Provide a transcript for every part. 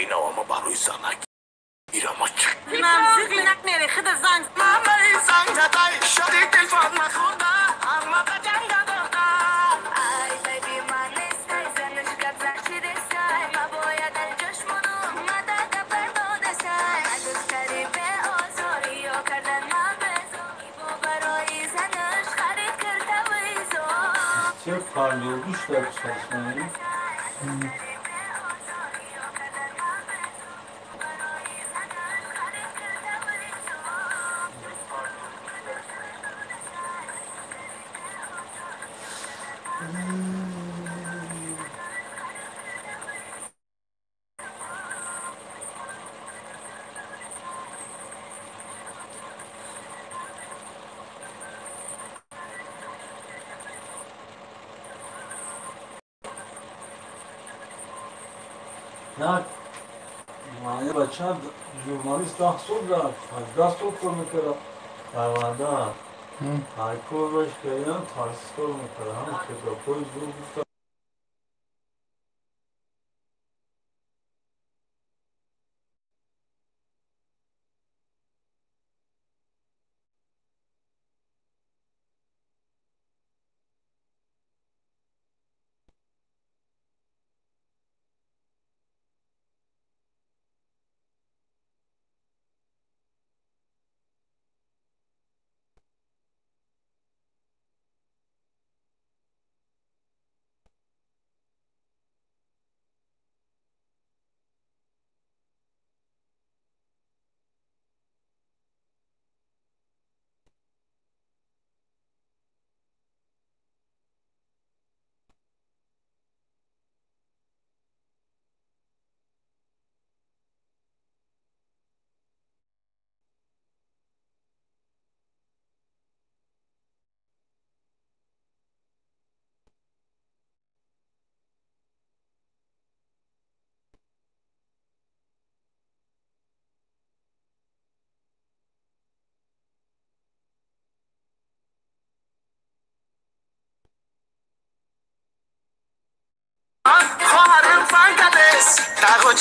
Инавама барои занак На, мани бача журналист 10 сол рафт, 18 сол кор мекард. Парванда. Ҳар кораш кардам, тарс кор мекард. Ҳам китобҳои зур гуфта.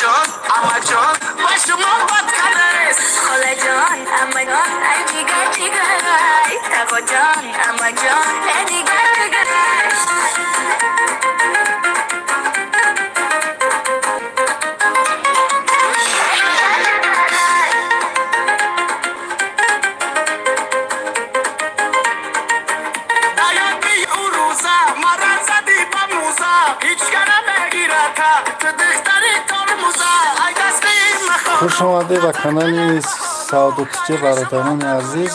جان اما جان با شما بد کردست خاله جان اما جان ای دیگر دیگر ای تقا جان اما جان ای دیگر دیگر. Хуш омадед ба канали Саодатичи, бародарони азиз.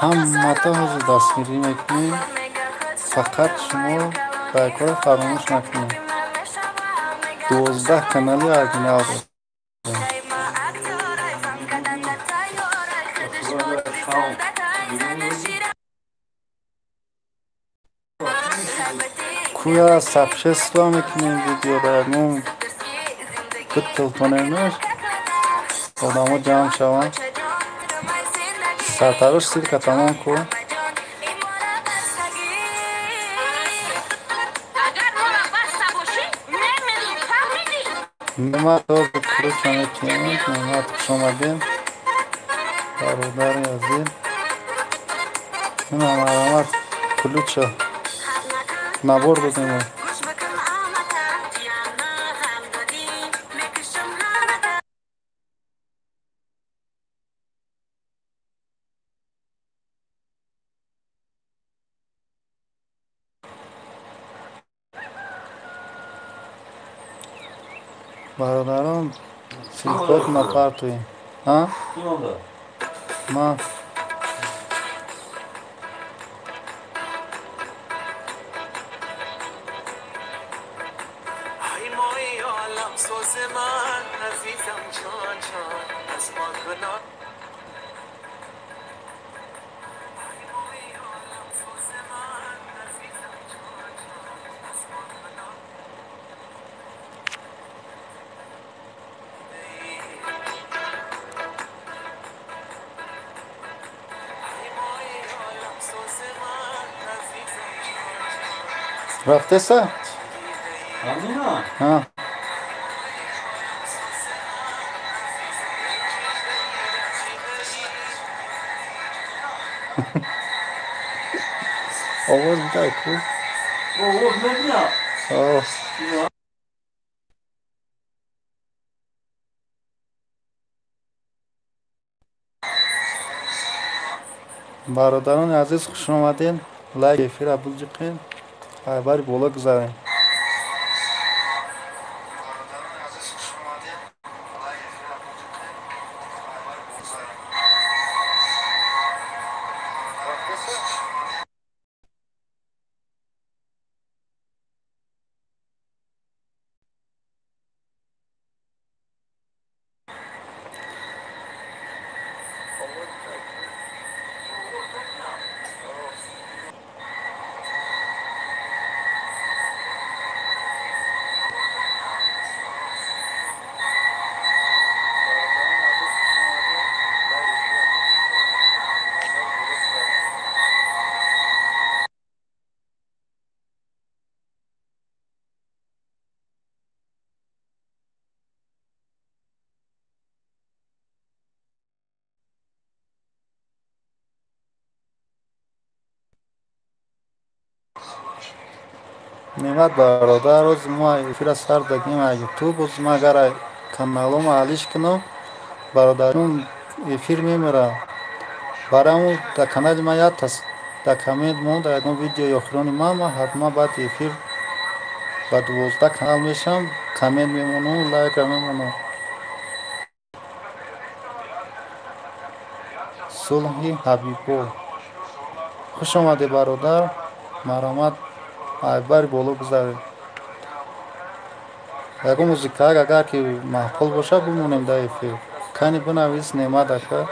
Ҳаммата ҳозир дастгирӣ мекунем, фақат шумо лайкҳоро фаромӯш накунед. 12 канали оригинал дорем. Куя сабшества мекунем видеоро, ягон битилтонемаш, одамо ҷамъ шаванд. Сартарош сирка тамом кун. Неъмат ҳозир ключа метиҳем. Неъмат, хуш омадем, бародари азиз. Ина марҳамат, ключа набор додем. Бародарон, силкот напартуем. А? Ма. Рафтеса? Амина? Ҳа. Овоз бидай ку. Овоз мебинам. Бародарони азиз, хуш омадед. Лайк эфира буҷиқед, айбари боло гузарем. Неъмат бародар, рӯз мо эфира сар дагим а ютуб, боз ма агар каналомо алиш кунам, бародарон эфир мемира. Барои дар канали ма як дар коммент монд, дар ягон видеои охирони ман, ма ҳатман баъди эфир ба 12 канал мешавам, коммент мемонам, лайкра мемонам. Сулҳи Ҳабибо, хуш омадед бародар, марҳамат, айбари боло гузаред. Ягон музикаак агар ки маъқул бошад, бимонем дар эфир. Кани бинавис, Неъмат ака.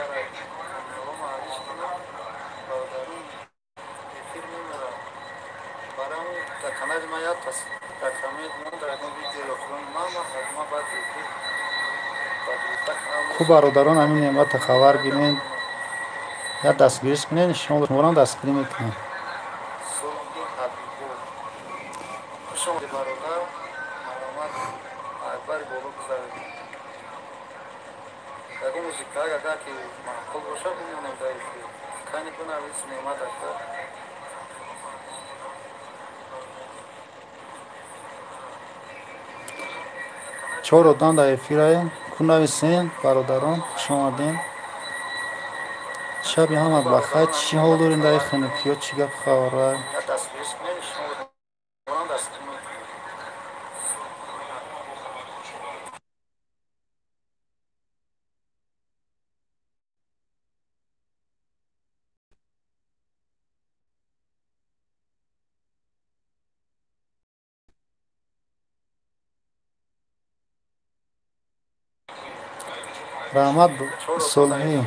Ку бародарон, ҳамин неъмата хабар гирен, як дастгириш кунед, шуморам дастгирӣ мекунем. Чор одам дар эфираем. Ку нависен, бародарон, хуш омадем. Шаби ҳамат бахайр. Чӣ ҳол дорем дар хунукиё, чӣ гап хабара? Раҳмат Сулҳӣ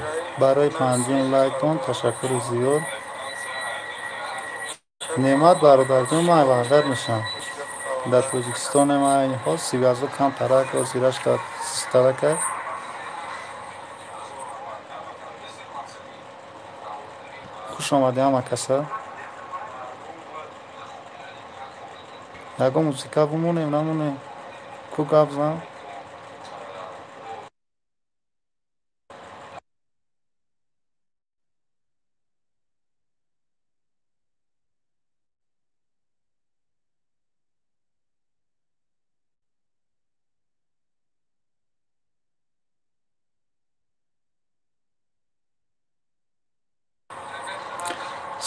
барои 50 лайктон, ташаккури зиёд. Неъмат бародарҷон, ман Ваҳдат мешавам. Дар Тоҷикистон ман айни ҳол сивязо камтарак, озираш дар систарака. Хуш омадед ҳама каса. Ягон музика бимонем, намонем? Ку гап зан?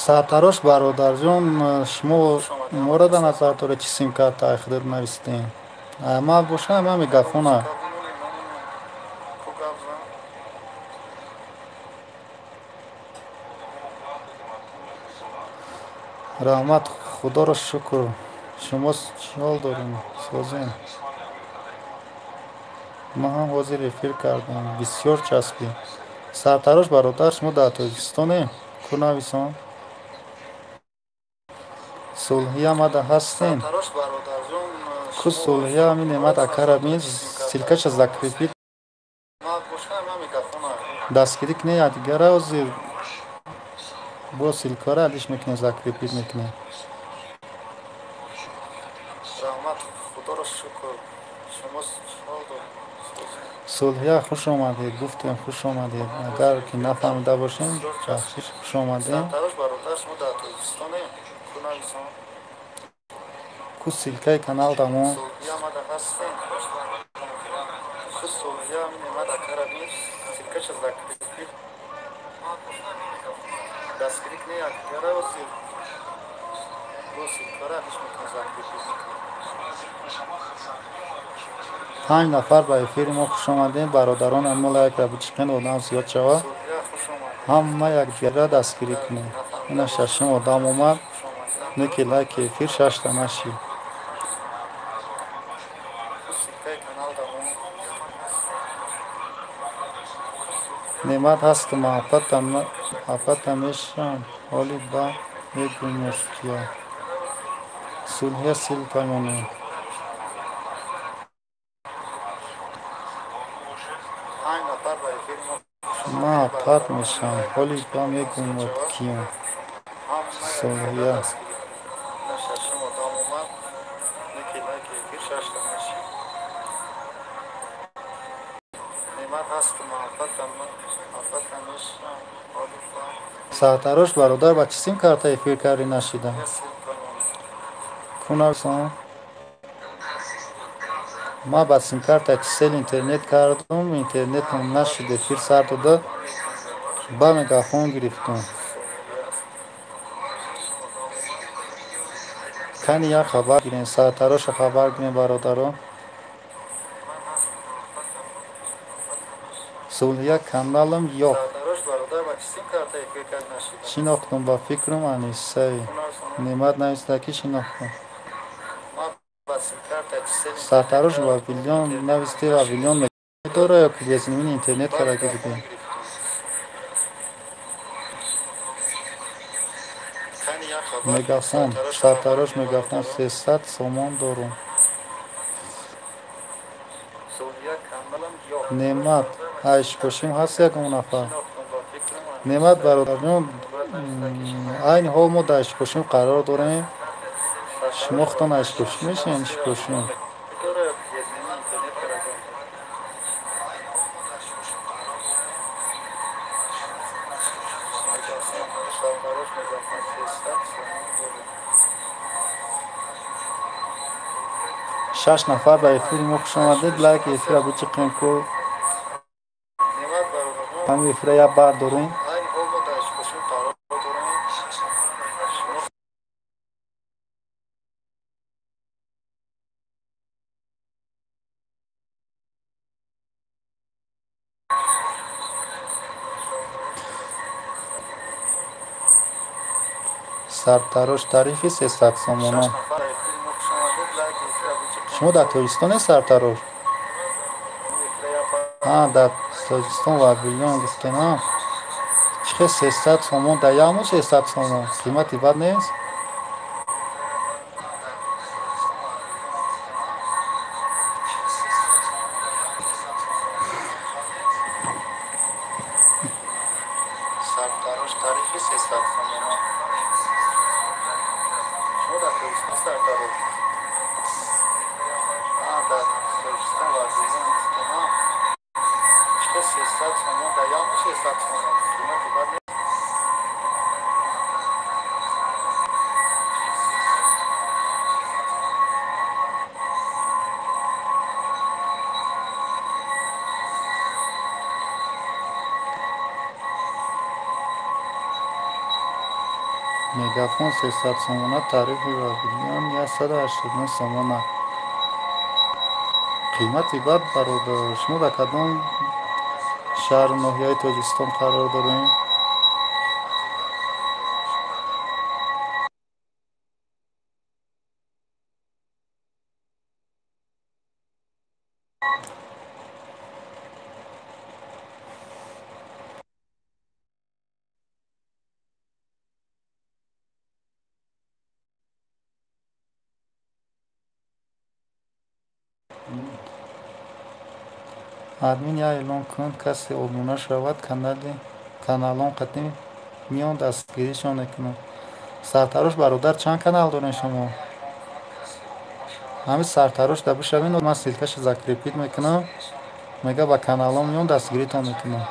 Сартарош бародарҷон, шумо моро дар назар доред, чӣ симкарта худат навистем? Ман бошам, ман мегафона. Раҳмат, худоро шукр. Шумо чӣ ҳол дорем? Созем. Ман ҳам ҳозир эфир кардам. Бисёр часпӣ. Сартарош бародар, шумо дар Тоҷикистонем? Ку нависон? Сулҳия омада ҳастем. Ку Сулҳия ҳамин неъмат акара бин, ссылкаша закрепит. Дастгирӣ кунед якдигара, ҳозир бо ссылкара алиш мекунем, закрепит мекунем. Сулҳия, хуш омадед. Гуфтем хуш омадед. Агар ки нафаҳмида бошем, бахшиш, хуш омадем. Ку ссылкаи канал дамон. Панҷ нафар ба эфири мо хуш омадем. Бародарон, мо лайкра бичиқен, одам зиёд шава. Ҳама якҷоя дастгирӣ кунем. Ина шашум одам омад. Не ки лайки эфир шашта нашид. Неъмат ҳастам, апата мешавам. Ҳоли ба мегӯмош кия. Сулҳия ссылка монем. Ман апат мешавам. Ҳоли ба мегӯмод киём. Сулҳия. Сартарош бародар, ба чӣ сим карта эфир кардӣ нашидам? Кунарсон. Ман ба симкарта Тисел интернет кардум, интернетам нашид, эфир сар дода, ба мегафон гирифтум. Кани як хабар гирем, сартароша хабар гирем, бародаро. Сулҳия каналам ёфт. Шинохтум, ба фикрам Анисаи. Неъмат нависта ки шинохтум. Сартарош ва Вилён нависти, ва Вилён медора ё ки безнимини интернет карда будем. Мегафон, сартарош мегафон 300 сомон дорум. Неъмат, айшкошим ҳаст ягон нафар? Неъмат бародарҷон, айни ҳол мо дар Ишкошим қарор дорем. Шумо худтон айшкошим мешавед, Ишкошим? Шаш нафар ба эфири мо хуш омадед. Лайки эфира бичиқем, ку ҳамин эфира як бардорем. Сартарош тарифи 300 сомона. Шумо дар Тоҷикистоне, сартарош? Дар Тоҷикистон ва Вилён гуфтем. Чӣ хел 300 сомон дар як моҳ? 300 сомон қимати бад нест? Мегафон 300 сомона, тарифи Вавилон 189 сомона. Қимати бад, бародар. Шумо дар кадом шаҳру ноҳияи Тоҷикистон қарор дорем? Админ я эълон кун, касе обуна шавад, каналон қатъи миён дастгиришон мекунам. Сартарош бародар, чанд канал дорем шумо? Ҳамин сартарош да бишавин, ман ссылкаша закрепить мекунам. Мега ба каналон миён дастгиритон мекунам.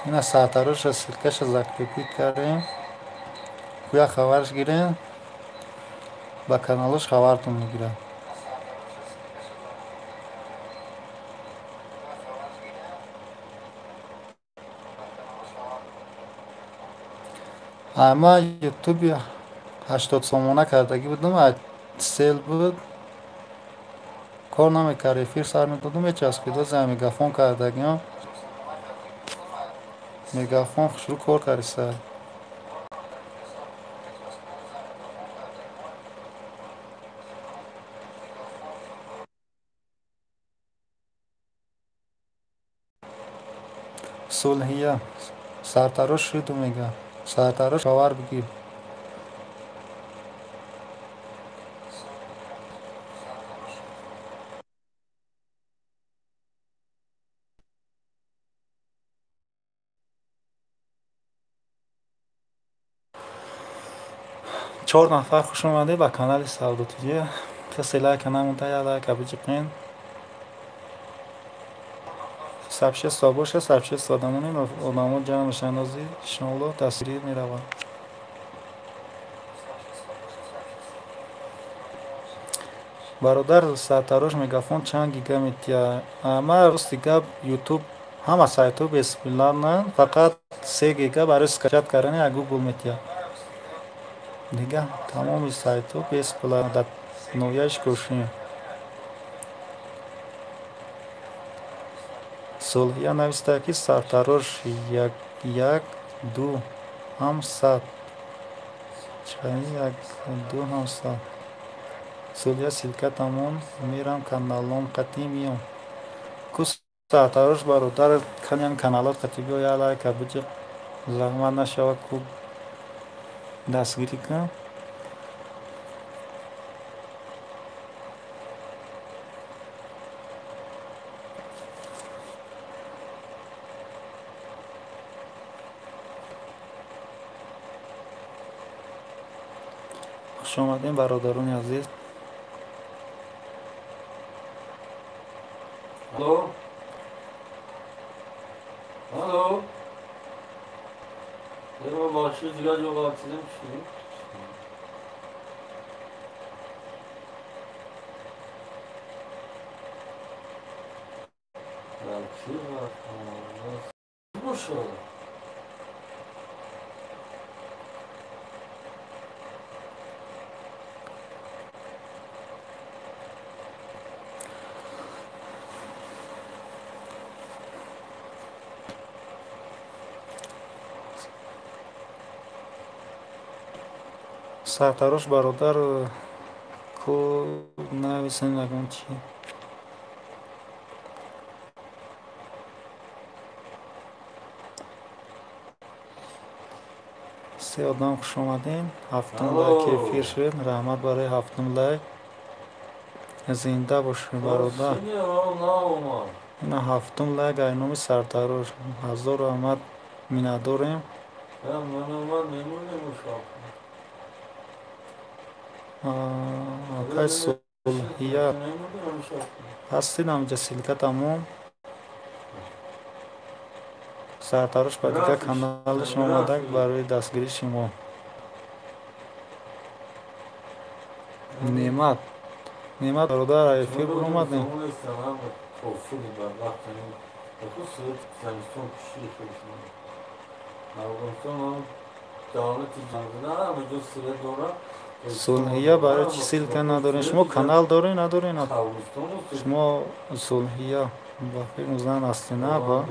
Ина сартароша ссылкаша закрепить кардем. Куя хабарш гирем, ба каналош хабартон мегирам. Ама ютуби 80 сомона кардагӣ будам, сел буд, кор намекард, эфир сар медодам, мечаспид. Озе мегафон кардагиам, мегафон хушрӯ кор кард сар. Сулҳия сартарош шуду мега. Сартарош хабар бигир. Чор нафар хуш омадед ба канали Савдо ТЖ. Касе лайка намонда, я лайка биҷиқен. Сообщество боша, сообщество дамонем, одамо ҷамъ мешаванд, ози иншоаллоҳ дастгирӣ мераванд. Бародар, сартарош мегафон чанд гига метия? Ма рости гап, ютуб ҳама сайтҳо бесплатнанд, фақат 3 гига барои скачать кардани аз гугл метия. Дига тамоми сайтҳо бесплатно дар ноҳияи Шкошин. Сулҳия нависта, ки сартарош як як ду ҳам сад. Чай як ду ҳам сад. Сулҳия ссылка тамом, мерам каналом қатӣ миём. Ку сартарош бародар, каням каналот қатӣ биё, я лайка биҷиқ, заҳмат нашава, ку дастгирӣ кун. Хуш омадем, бародарони азиз. Алло. Алло. Ема бахши дигар ҷо ғалтидем чӣ? Дар чӣ бошад? Сартарош бародар, ку нависем ягон чӣ. Се одам хуш омадем. Ҳафтум лайк эфир шуд. Раҳмат барои ҳафтум лайк. Зинда бошед, бародар. Ина ҳафтум лайк ай номи сартарош. Ҳазор раҳмат, миннатдорем. Акай Сулҳия ҳастед, ҳамҷа ссылка тамом. Сартарош ба дигар каналаш омада барои дастгирии шумо. Неъмат, Неъмат бародар, эфир буромадем. Сулҳия барои чӣ ссылка надорем? Шумо канал доред, надоред? Шумо Сулҳия ба фикр зан ҳастед, на ба?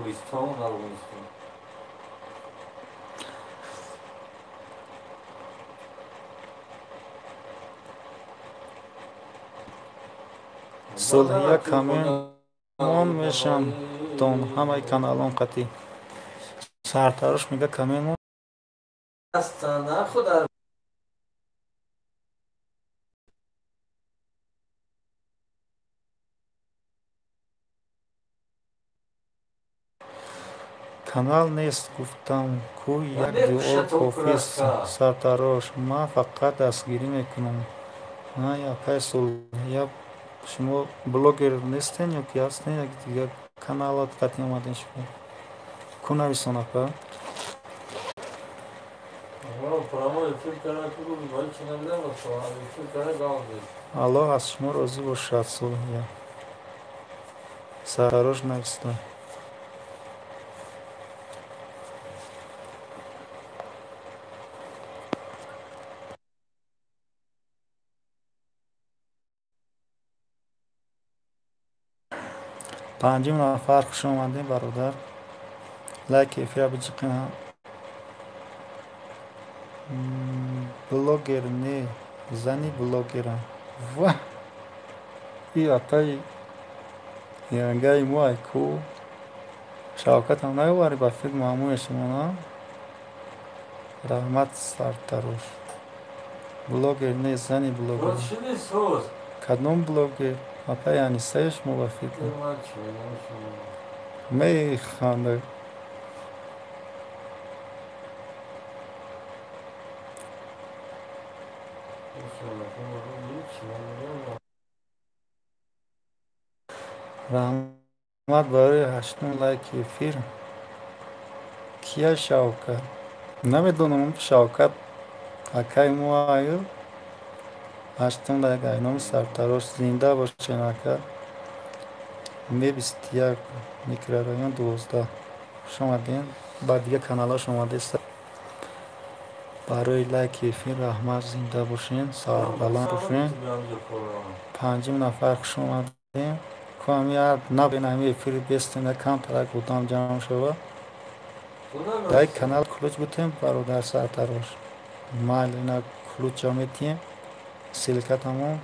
Сулҳия камемон мешам тон ҳамаи каналон қатӣ. Сартарош мега камемон. Канал нест, гуфтам, ку як дуо кофист, сартарош. Ман фақат дастгирӣ мекунам. Ай акай Сулҳия, шумо блогер нестен ё ки ҳастен, як дигар каналот қатъи омаден шумо? Ку нависон апа? Аллоҳ аз шумо розӣ бошад, Сулҳия. Сартарош нависта. Панҷум нафар, хуш омадем, бародар. Лайк эфира биҷиқем. Блогер не, зани блогера. Ва! И апаи янгаи мо айку. Шавкатам наёварӣ ба фикр маъмуе шумо, на? Раҳмат, Сартарош. Блогер не, зани блогер. Кадом блогер? Апаи Анисаи шумо ба фикр. Механда. Раҳмат барои ҳаштум лайки эфир. Кия Шавкат? Намедонам, Шавкат акаи мо аю. Ҳаштум лайк ай номи Сартарош. Зинда бошен, ака. М21 микрорайон 12. Хуш омадем. Ба дигар каналҳош омадест. Барои лайки эфир раҳмат, зинда бошен, сарбаланд бошен. Панҷум нафар, хуш омадем. Набин ҳами эфири бестена камтарак одам ҷамъ шава. Дар канал ключ бутем, бародар Сартарош. Майли, ина ключа метиҳем. Ссылка тамом.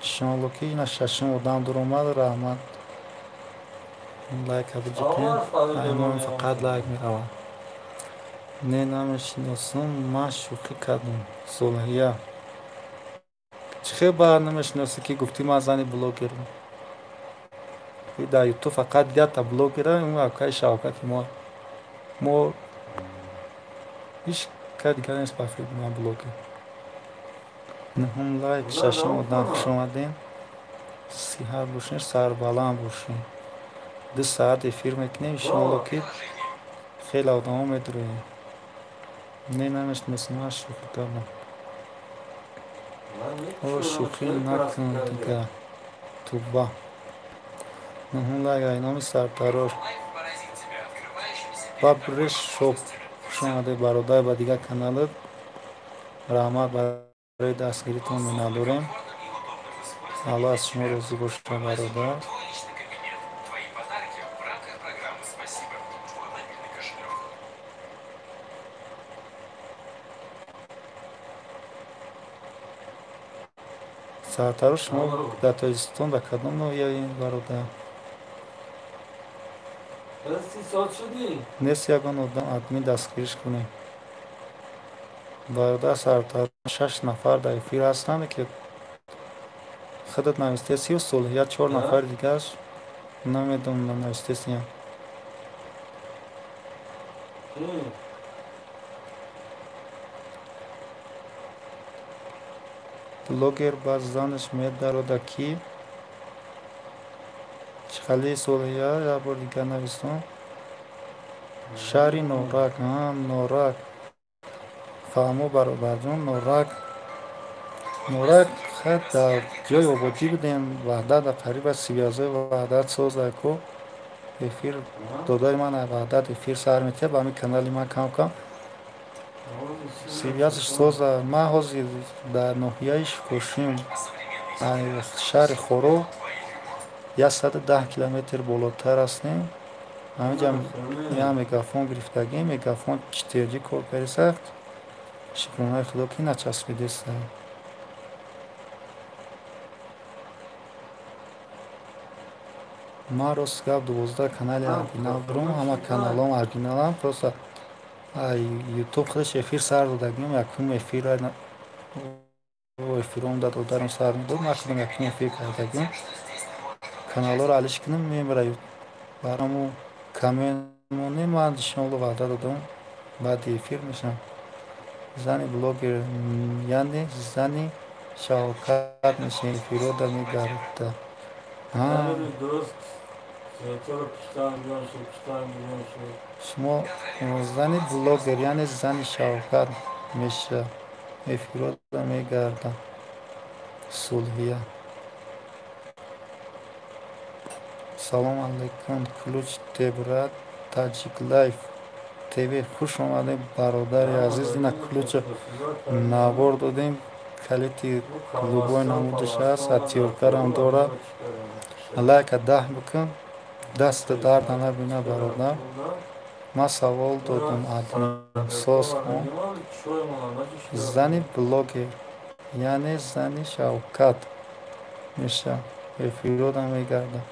Иншоалло ки ина шашум одам дуромад, раҳмат. Лайка биҷиқем. Аймон фақат лайк меравад. Не, намешиносам, ман шӯхӣ кардам. Сулҳия. Чӣ хел баъд намешиносӣ, ки гуфтӣ ман зани блогерам? Дар ютуб фақат якта блогера, он акаи Шавкати мо. Мо ҳеҷ кар дигар нест ба фикри ман блогер. Нуҳум лайк, шашум одам, хуш омадем. Сиҳат бошен, сарбаланд бошен. 2 саат эфир мекунем, иншоалло ки хеле одамо медуроем. Не, намешиносам, ман шӯхӣ кардам. О, шӯхӣ накун дигар. Туба. Нуҳум лайк ай номи Сартарош. Бабреш шоп. Хуш омадед, бародар, ба дигар каналат. Раҳмат барои дастгиритон, миннатдорем. Аллоҳ аз шумо розӣ бошад, бародар. Сартарош, шумо дар Тоҷикистон ба кадом ноҳияем, бародар? Нест ягон одам админ дастгириш кунем. Бародар Сартарош, 6 нафар дар эфир ҳастанд, ки худат навистесию Сулҳия, 4 нафари дигараш намедонам навистесиям. Блогер ба занаш медарода ки Чӣ Сулҳия, як бор дигар навистон. Шаҳри Норак, Норак. Фаҳмо, бародарҷон, Норак. Норак хай дар ҷои ободӣ будем, Ваҳдат дар қариб аз сивязои Ваҳдат созаку. Эфир додари ман Ваҳдат эфир сар метиҳад ба ҳамин канали ман кам-кам. Сивязш соза. Ман ҳозир дар ноҳияи Шукуршим, шаҳри Хорог 110 километр болотар ҳастем. Ҳаминҷа я мегафон гирифтагем, мегафон 4G кор кариса. Шукронаи Худо ки начаспидеста. Ман рост гап 12 канали оригинал дорам, ҳама каналҳом оригиналам, просто ютуб худаш эфир сар додагим, якум эфир эфиром да додарам сар медод, ман худам якум эфир кардагим. Каналҳоро алиш кунам, мемира бараму камен монем, ман иншоалло ваъда додам, баъди эфир мешам. Зани блогер, яъне зани Шавкат мешем, эфирода мегарда. Шумо зани блогер, яъне зани Шавкат меша. Эфирода мегардам. Сулҳия. Салом алейкум. Ключ тебрат Таҷик Лайф ТВ. Хуш омадем, бародари азиз. Ина ключа навор додем. Калити любой намудаш аст, атиёркарам дора. Лайка 10 бикун. Даст дарда набина, бародар. Ман савол додум админсоз кун. Зани блогер, яъне зани Шавкат меша. Эфирода мегардам.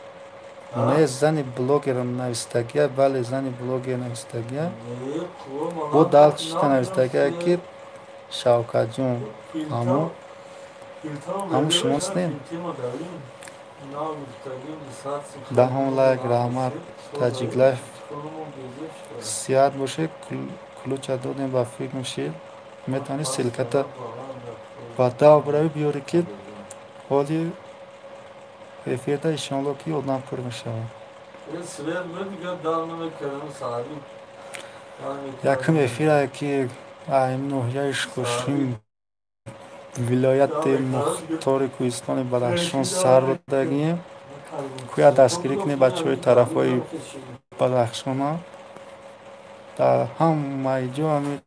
Не, зани блогер навистагия, бале, зани блогер навистагия. Бо далчита навистагия ки Шавкатҷон, ҳамо шумо нестем? 10 лайк, раҳмат. Таҷик Лайф сиҳат бошед. Ключа додем ба фикр шид. Метавонӣ ссылката ба дав биравӣ биёрӣ ки ҳоли эфирда иншоалло ки одам пур мешавад. Якум эфира ки ноҳияи Шкошим, вилояти Мухтори Кӯҳистони Бадахшон сар додагием. Кӯя дастгирӣ кунед бачаҳои тарафҳои Бадахшона. Дар ҳамаи ҷо ҳамин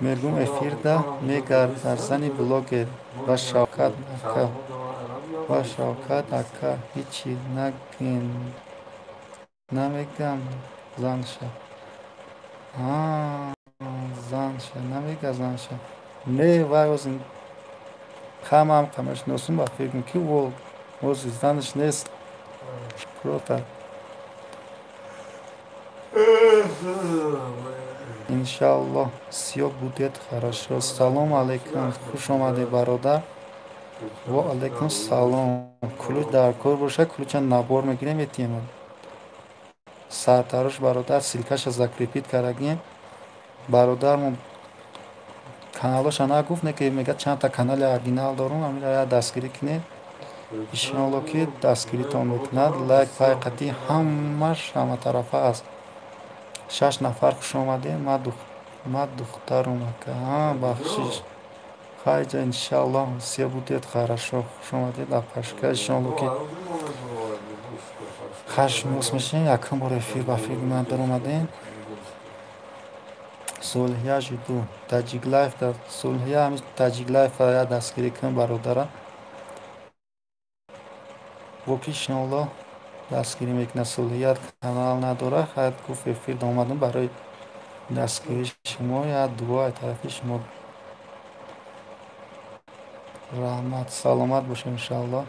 мегӯм эфирда мегардад зани блогер ва Шавкат ака. Ва Шавкат ака ҳичи нагин намегам занша. Занша намега занша. Не, вай озин хамам қамашносум ба фикр ки ози занаш нест. Прота. Иншаллоҳ всё будет хорошо. Салом алейкум. Хуш омадед, бародар. Ва алейкум салом. Ключ дар кор боша, ключа набор мегирем метием. Сартарош бародар ссылкаша закрепит кардагием. Бародармон каналоша нагуфт, не ки мега чандта канали оригинал дорум, ҳаминро я дастгирӣ кунед. Иншоалло ки дастгиритон мекунад. Лайк пай қатӣ ҳамаш ҳаматарафа аст. 6 нафар хуш омадем. Ма духтарум ака. Бахшиш. Хайҷа, иншааллоҳ всё будет хорошо. Хуш омадед, апашка. Иншоалло ки хашмос мешавем. Якум бор эфир ба фикр ман даромадем. Сулҳия жиду Таҷик Лайф дар Сулҳия ҳамин Таҷик Лайф я дастгирӣ кун, бародара. Боки иншоаллоҳ дастгирӣ мекунад. Сулҳия канал надора, хайр гуфт эфир омадам барои дастгирии шумо, я дуо аз тарафи шумо. Раҳмат, саломат бошед иншоаллоҳ.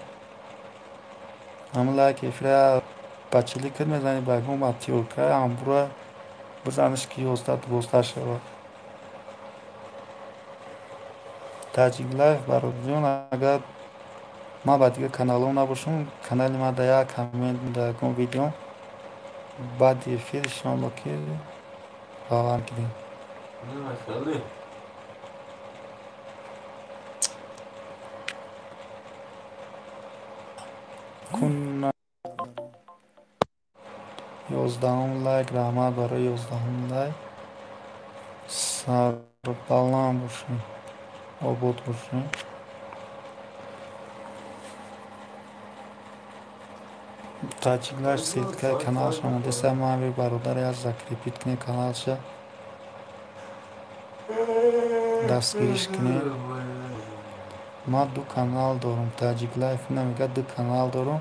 Ҳамин лайк эфира ба чили кир мезанӣ, ба ягон матиёрка амбура бизаниш ки 11-12 шавад. Таҷик Лайф бародарҷон, агар ман ба дигар каналҳо набошам, канали ман да як коммент да ягон видео баъди эфир иншоалло ки раван кунем. Кун 11 лайк, раҳмат барои 11 лайк. Сарбаланд бошед, обод бошед. Таҷик Лайф ссылкаи каналша мондаста, ман ҳамин бародаре аз закрепит кунед каналша, дастгириш кунед. Ман 2 канал дорум. Таҷик Лайф намега 2 канал дорум.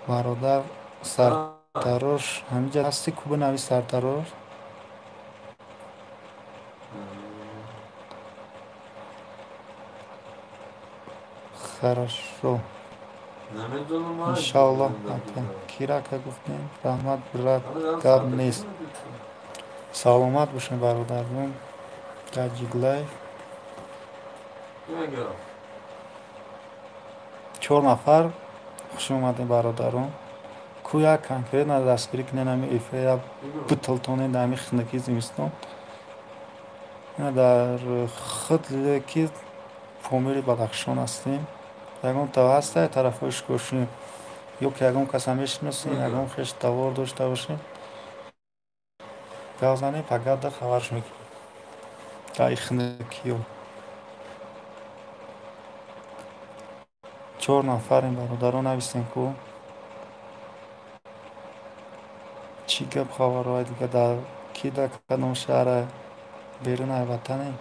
Бародар сартарош ҳаминҷа ҳасти, ку бинавис сартарош. Хорошо. Иншаллоҳ ака. Кира ака гуфтем? Раҳмат, брат, гап нест. Саломат бошед, бародарон. Таҷик Лайф. 4 нафар хуш омадед, бародарон. Ку як конкретно дастгирӣ кунед ҳамин эфира бутилтонед ҳамин хунукии зимистон. Дар худ ки Помири Бадахшон ҳастем. Ягон та ҳаста тарафҳои Ишкошим ё ки ягон каса мешиносем, ягон хеш тавор дошта бошем, гап занем, пагah да хабарш мекунем. Дар ихнакиё 4 нафарем, бародарон, нависем ку чӣ гап хабарҳои дига дар ки дар кадом шаҳра берун ай ватане.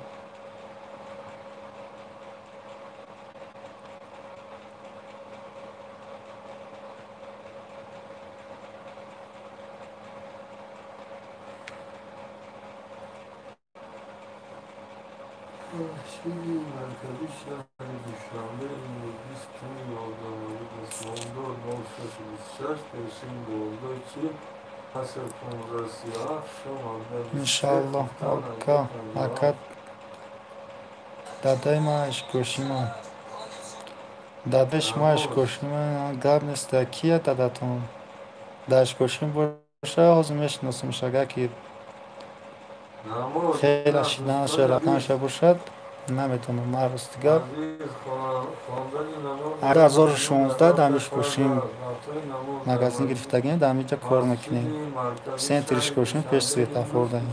مرکزی شهر دوشنبه امروز 20/11 بامداد 06:26 پیشین 12:40 عصر 15:37 شام 17:23. Иншаллоҳ ака, ака дадаи ман Ишкошима, дадаи шумо Ишкошима, гап нест. Кия дадатон дар Ишкошим боша, ҳозир мешиносамш. Агар ки хеле шиданаша рафтанаша бошад, наметавонам. Ман рости гап 2016 дар Ишкошим магазин гирифтагем, дар ҳаминҷа кор мекунем. Центри Ишкошим пеш светофор даем.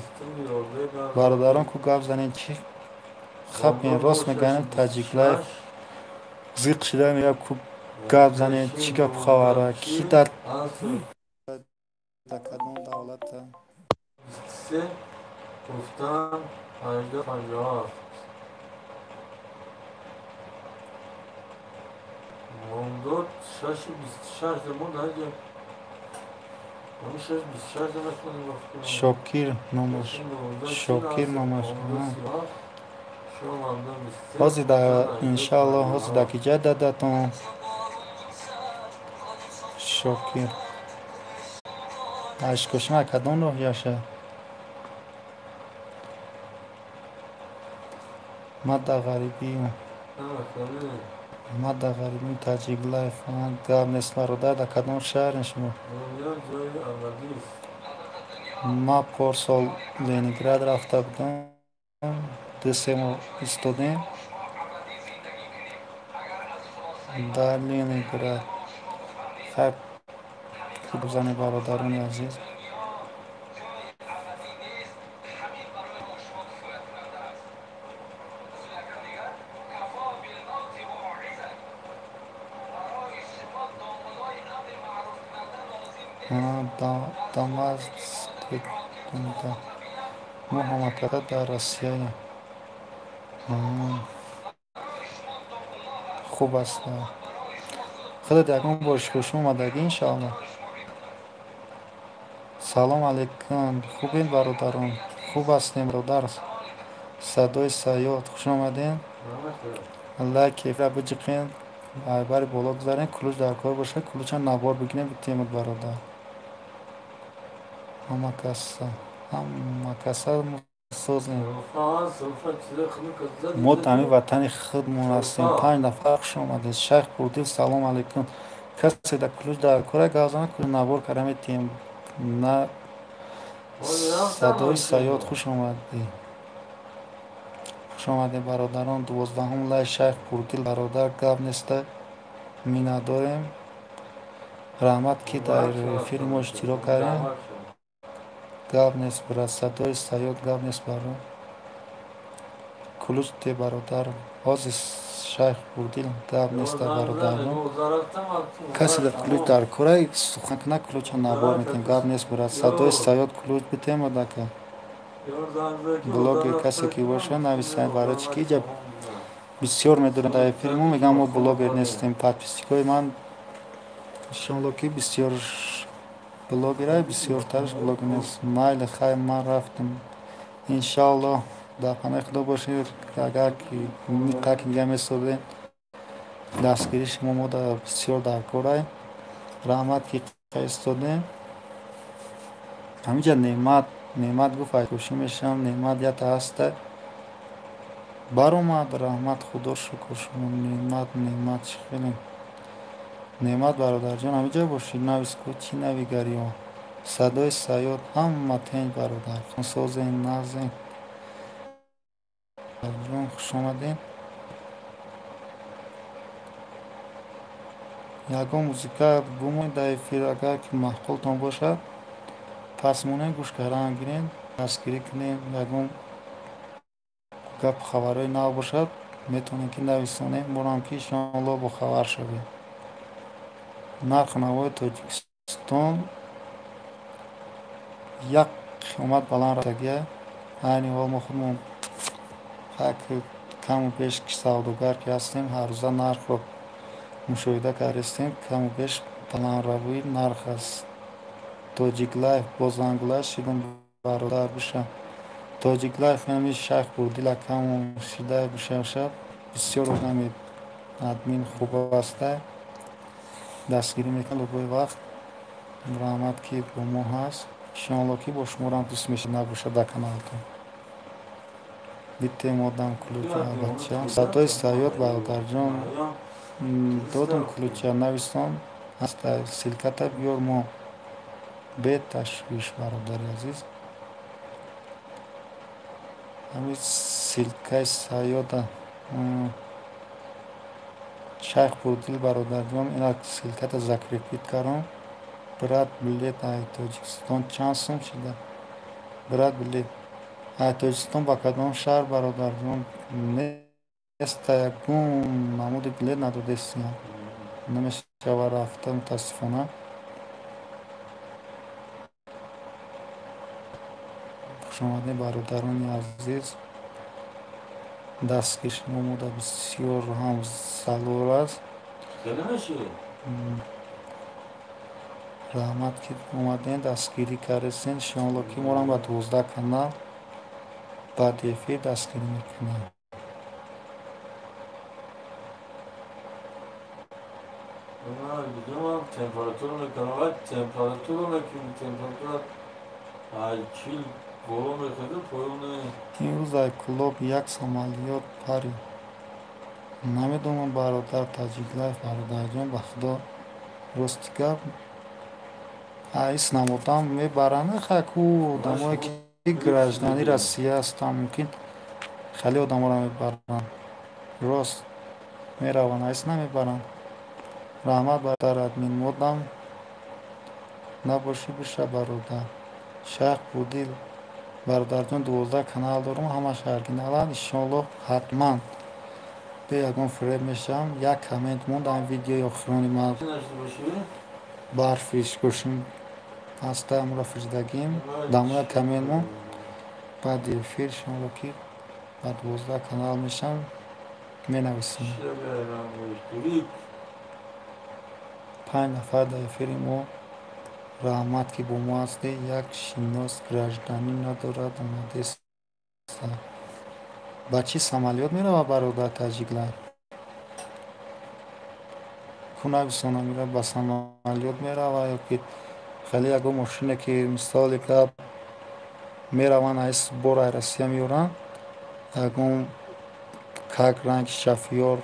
Бародарон, ку гап занем, чӣ хапем, рост меганем. Таҷик Лайф зиқ шида мега, ку гап занем, чӣ гап хабара, ки дар кадом давлата. 23 гуфтан 18:57 бомдод 6:26 мо дар 6:26. Шокир номаш, Шокир номаш. Ҳозир да иншаллоҳ, ҳозир дар киҷа дадатон Шокир Ишкошима кадом ноҳияша? Ман дар ғарибиам, ман дар ғарибиам. Таҷик Лайф гап нест, бародар, дар кадом шаҳрем шумо? Ман порсол Ленинград рафта будам, 2-3 моҳ истодем дар Ленинград. Хайр, хуб зани бародарони азиз. Мо ҳамаката дар Россияем. Хуб аст. Худат ягон бор Ишкошим омадагӣ, иншоаллоҳ? Салом алейкум, хубед бародарон? Хуб ҳастем, бародар. Садои Саёд, хуш омадем. Лайк эфира биҷиқен, айбари боло гузарем, ключ дар кор бошад, ключа набор бигирем, битемуд, бародар. Ҳама каса, ҳама каса созем. Мо ҳамин ватани худмон ҳастем. 5 нафар, хуш омадед. Шайх Пурдил, салом алейкум. Касе дар ключ дар кора гап зана, ключ набор карда метиҳем. На Садои Саёд, хуш омадӣ. Хуш омадед, бародарон. 12-ум лай Шайх Пурдил, бародар, гап неста, миннатдорем. Раҳмат, ки дар эфири мо иштирок кардем. Гап нест, брат. Садои Саёд, гап нест, баро. Ключ те, бародар. Ҳозир Шайх Пурдил, гап нест, бародарон. Касе дар ключ дар кора сухан кунад, ключа набор метем. Гап нест, брат. Садои Саёд, ключ битем, одака. Блогер касе ки бошад, нависанд, барои чӣ ки иҷа бисёр медонам дар эфири мо мегӯям, мо блогер нестем. Подписчикои ман иншоалло ки бисёр блогера, бисёртараш блогер нест. Майли, хайр, ман рафтам. Иншоаллоҳ дар паноҳи Худо бошед. Агар ки қак дига месозем, дастгирии шумо мо бисёр дар корай. Раҳмат, ки истодем. Ҳаминҷа Неъмат, Неъмат гуфт айкошӣ мешавам. Неъмат ята ҳаста, баромад. Раҳмат, Худо шукр шумо. Неъмат, Неъмат, чӣ хеле Неъмат, бародарҷон, ҳаминҷа бошед, навис ку чӣ навигариё. Садои Саёд, ҳама тенҷ, бародар, созем, нағзем. бародарҷон, хуш омадед. Ягон музыка бумонед дар эфир, агар ки маъқултон бошад, пас монед, гӯш кардан гиред, дастгирӣ кунед. Ягон гап хабарҳои нав бошад, метавонед ки нависонед, морам ки иншоаллоҳ бохабар шавед. Нархи навои Тоҷикистон як қиёмат баланд рафтагия. Айни ҳол мо худмон каму беш савдогар ки ҳастем, ҳаррӯза нархро мушоҳида кардастем, каму беш баландравии нарх аст. Тоҷиклайф бо зангула шидум бародар биша. Тоҷиклайф ҳами шайх Бурдила каму шида бишавшад, бисёр одами админ хуб аста, дастгирӣ мекунад любой вақт. Раҳмат ки бо мо ҳаст. Иншоаллоҳ ки бо шуморам дӯст мешавад, набошад дар каналтон. Битем одам ключа бача. Садои Саёд бародарҷон додум ключа нависон ҳаста, ссылката биёр мо. Бе ташвиш бародари азиз. Ҳамин ссылкаи Саёда Шайх Бурдил бародарҷон инак ссылката закрепить кардам. Брат, билет ай Тоҷикистон чанд сум шида? Брат, билет ай Тоҷикистон ба кадом шаҳр бародарҷон? Неста, ягон намуди билет надодестиям. Намешава рафта, мутаассифона. Хушомадед бародарони азиз. Дастгири шумо мода бисёр ҳам зарур аст. Раҳмат ки омадем, дастгирӣ кардастем. Иншоаллоҳ ки морам ба 12 канал баъди эфир дастгирӣ мекунем. Имрӯз ай клуб як самолёт парид. Намедонам бародар Таҷиклайф бародарҷон, ба худо рости гап айс намодам мебаранд. Хаку одамое ки граждани Россия ҳастанд, мумкин хеле одаморо мебаранд. Рост мераванд, айс намебаранд. Раҳмат бародар админ, модам набошӣ биша бародар. Шайх Бурдил бародарҷон 12 канал дорам, ҳамаш оригиналанд. Иншоаллоҳ ҳатман бе ягон фиреб мешавам. Як коммент монд ам видеои охирони ман барфиш гӯшим ҳаста, амро фирдагим. Дамоя коммент монд. Баъди эфир иншоаллоҳ ки ба 12 канал мешавам, менависем. 5 нафар дар эфири мо. Раҳмат ки бо мо ҳастед. Як шинос гражданин надорад, омадест. Ба чӣ самолёт меравад бародар Таҷиклайф? Ку нависонам, ира ба самолёт меравад ё ки хеле ягон мошине ки мисоли гап мераванд, айс бор ай Россия меёранд, ягон как ранг шофёр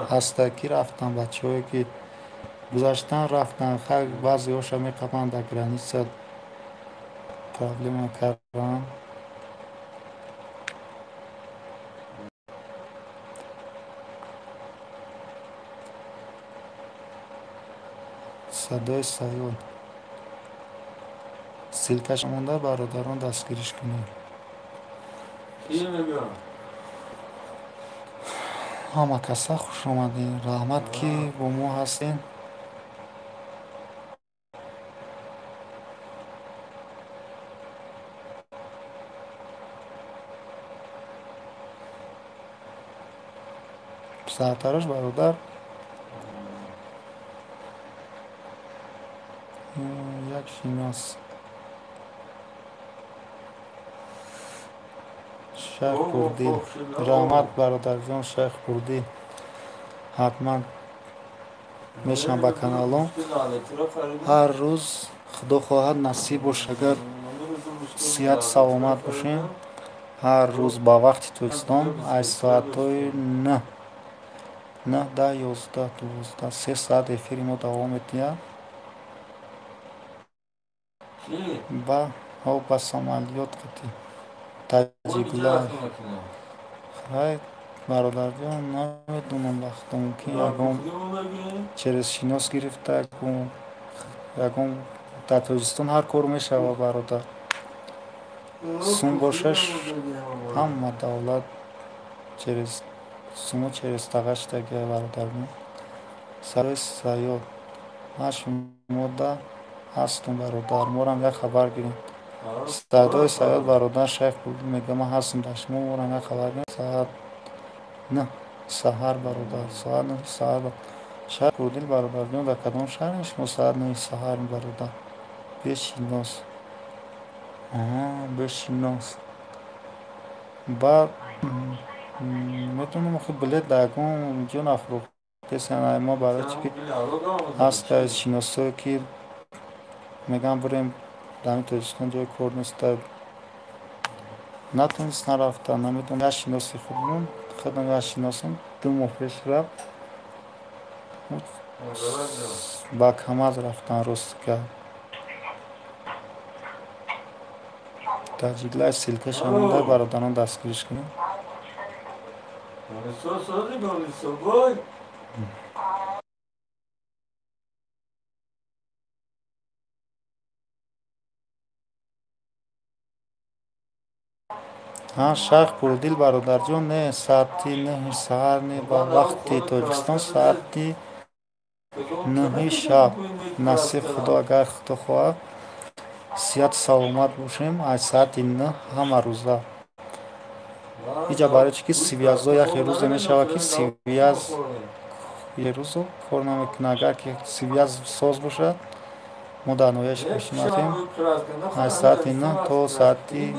ҳаста ки рафтан, бачаҳое ки гузаштан рафтан, баъзеҳоша меқапанд дар граница, проблема карданд. Садои Саёд ссылкаш монда, бародарон дастгириш кунед. Ҳама каса хуш омадед. Раҳмат ки бо мо ҳастед. Сартарош бародар як шинос Шайх Бурдил. Раҳмат бародарҷон Шайх Бурдил. Ҳатман мешавам ба каналом. Ҳар рӯз худо хоҳад насиб бош, агар сиҳату саломат бошем, ҳар рӯз ба вақти Тоҷикистон аз соатҳои 9, 9, 10, 11, 12, 3 соат эфири мо давом медиҳад. Ба самолёт қати Таҷиклайф. Ҳай бародарҷон, намедонам вақто мумкин ягон через шинос гирифта, ягон дар Тоҷикистон ҳар кор мешава, бародар. Сум бошаш ҳама давлат через сумо через тағаштага, бародарҷон. Садои Саёд, ман шумода ҳастум, бародар, морам як хабар гирем. Садои Саёд, бародар, шайх мега ман ҳастум дар шумо, морам як хабар гирем. Соат 9 саҳар, бародар, соат 9 саҳар. Шайх Пурдил, бародарҷон, дар кадом шаҳрем шумо соат 9 саҳар, бародар? Бешинос. Бешинос. Баъд метавонам охи билет дар ягон ҷо нафурӯхтесен мо, барои чи ки ҳаст шиносое ки мегӯянд бирем дар ҳамин Тоҷикистон ҷои кор неста, натонист нарафта, намедонам. Як шиноси худмон, худам як шиносам 2 моҳ пеш рафт, ба КамАЗ рафтан, рости гап. Таҷиклай ссылкаша монда, бародарон, дастгириш кунед. Ҳа, шайх Пурдил, бародарҷон, не соати 9 саҳар, не ба вақти Тоҷикистон, соати 9 шаб. Насиб Худо, агар Худо хоҳад, сиҳату саломат бошем, аз соати 9 ҳама рӯза. Иҷа барои чи ки связо яхе рӯзе мешавад ки связ рӯзо кор намекунад. Агар ки связ соз бошад, мо дар ноҳияи Шошин аз соати 9 то соати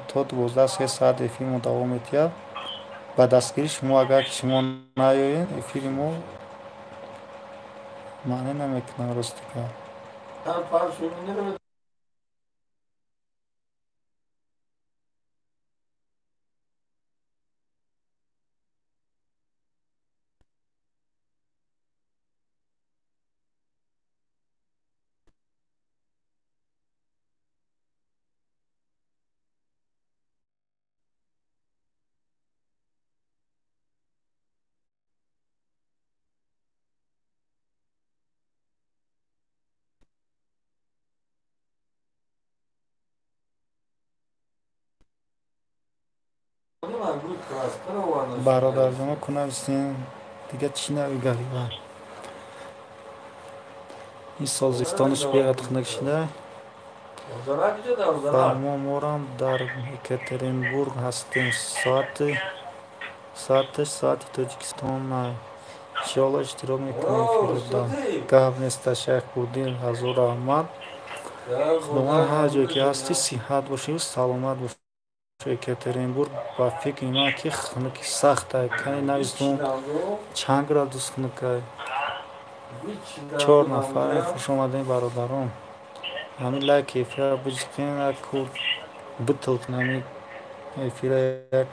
то 12 3 соат эфир мо давом медиҳад. Ба дастгирии шумо, агар ки шумо наёед, эфири мо маъне намекунад, рости гап. Бародарҷоно, кунависем, дига чӣ навигарива? Ин сол зимистонаш беҳад хунук шуда. Ва мо морам дар Екатеринбург ҳастем. Соаташ соати Тоҷикистон. Иншоалло иштирок мекунем, Фирӯза. Гап неста, шайх Пурдил, ҳазор раҳмат. Худованд ҳар ҷое ки ҳастӣ сиҳат бошӣ, саломат бошӣ. Екатеринбург ба фикри ман ки хунуки сахт ай, кани навистон чанд градус хунук ай. 4 нафар, хуш омадем, бародарон. Ҳамин лайк эфира биҷиқен, як кур битилкун ҳамин эфира, як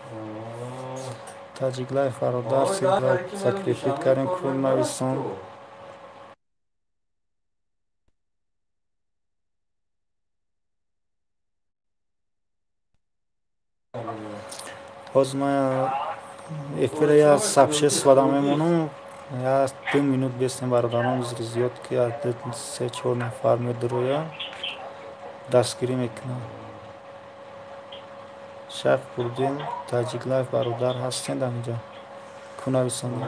Таҷик Лайф, бародар, закрепить кардем, кур нависон. Ҳозир ман эфира як сообщество мемонам, як 2 минут бестем, бародарон, узри зиёд ки як 3-4 нафар медуроянд, дастгирӣ мекунанд. Шайх Пурдил, Таҷик Лайф, бародар, ҳастед дар инҷо? Кунависонед.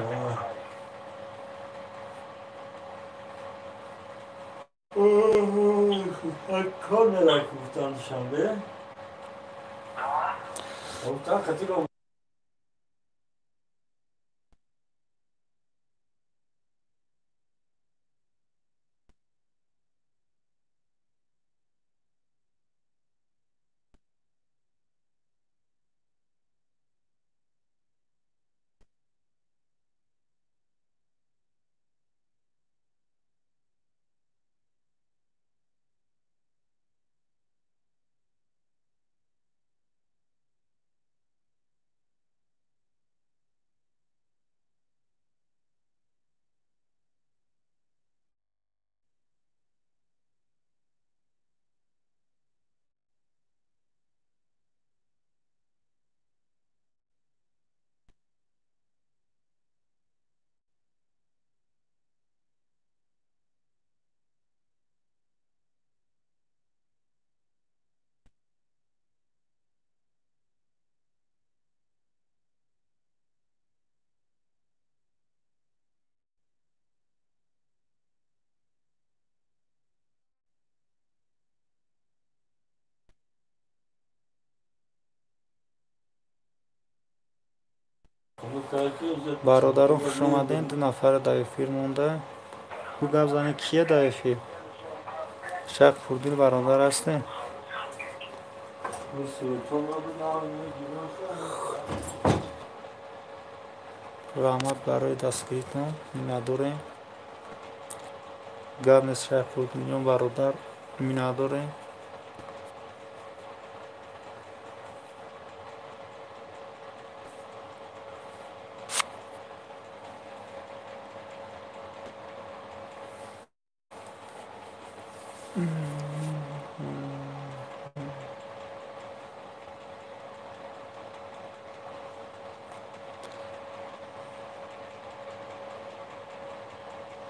Бародарон хуш омадем, 2 нафар дар эфир монда. Ку гап зане кие дар эфир? Шайх Пурдил бародар ҳастем. Раҳмат барои дастгиритон, миннатдорем. Гап нест Шайх Пурдилҷон бародар, миннатдорем.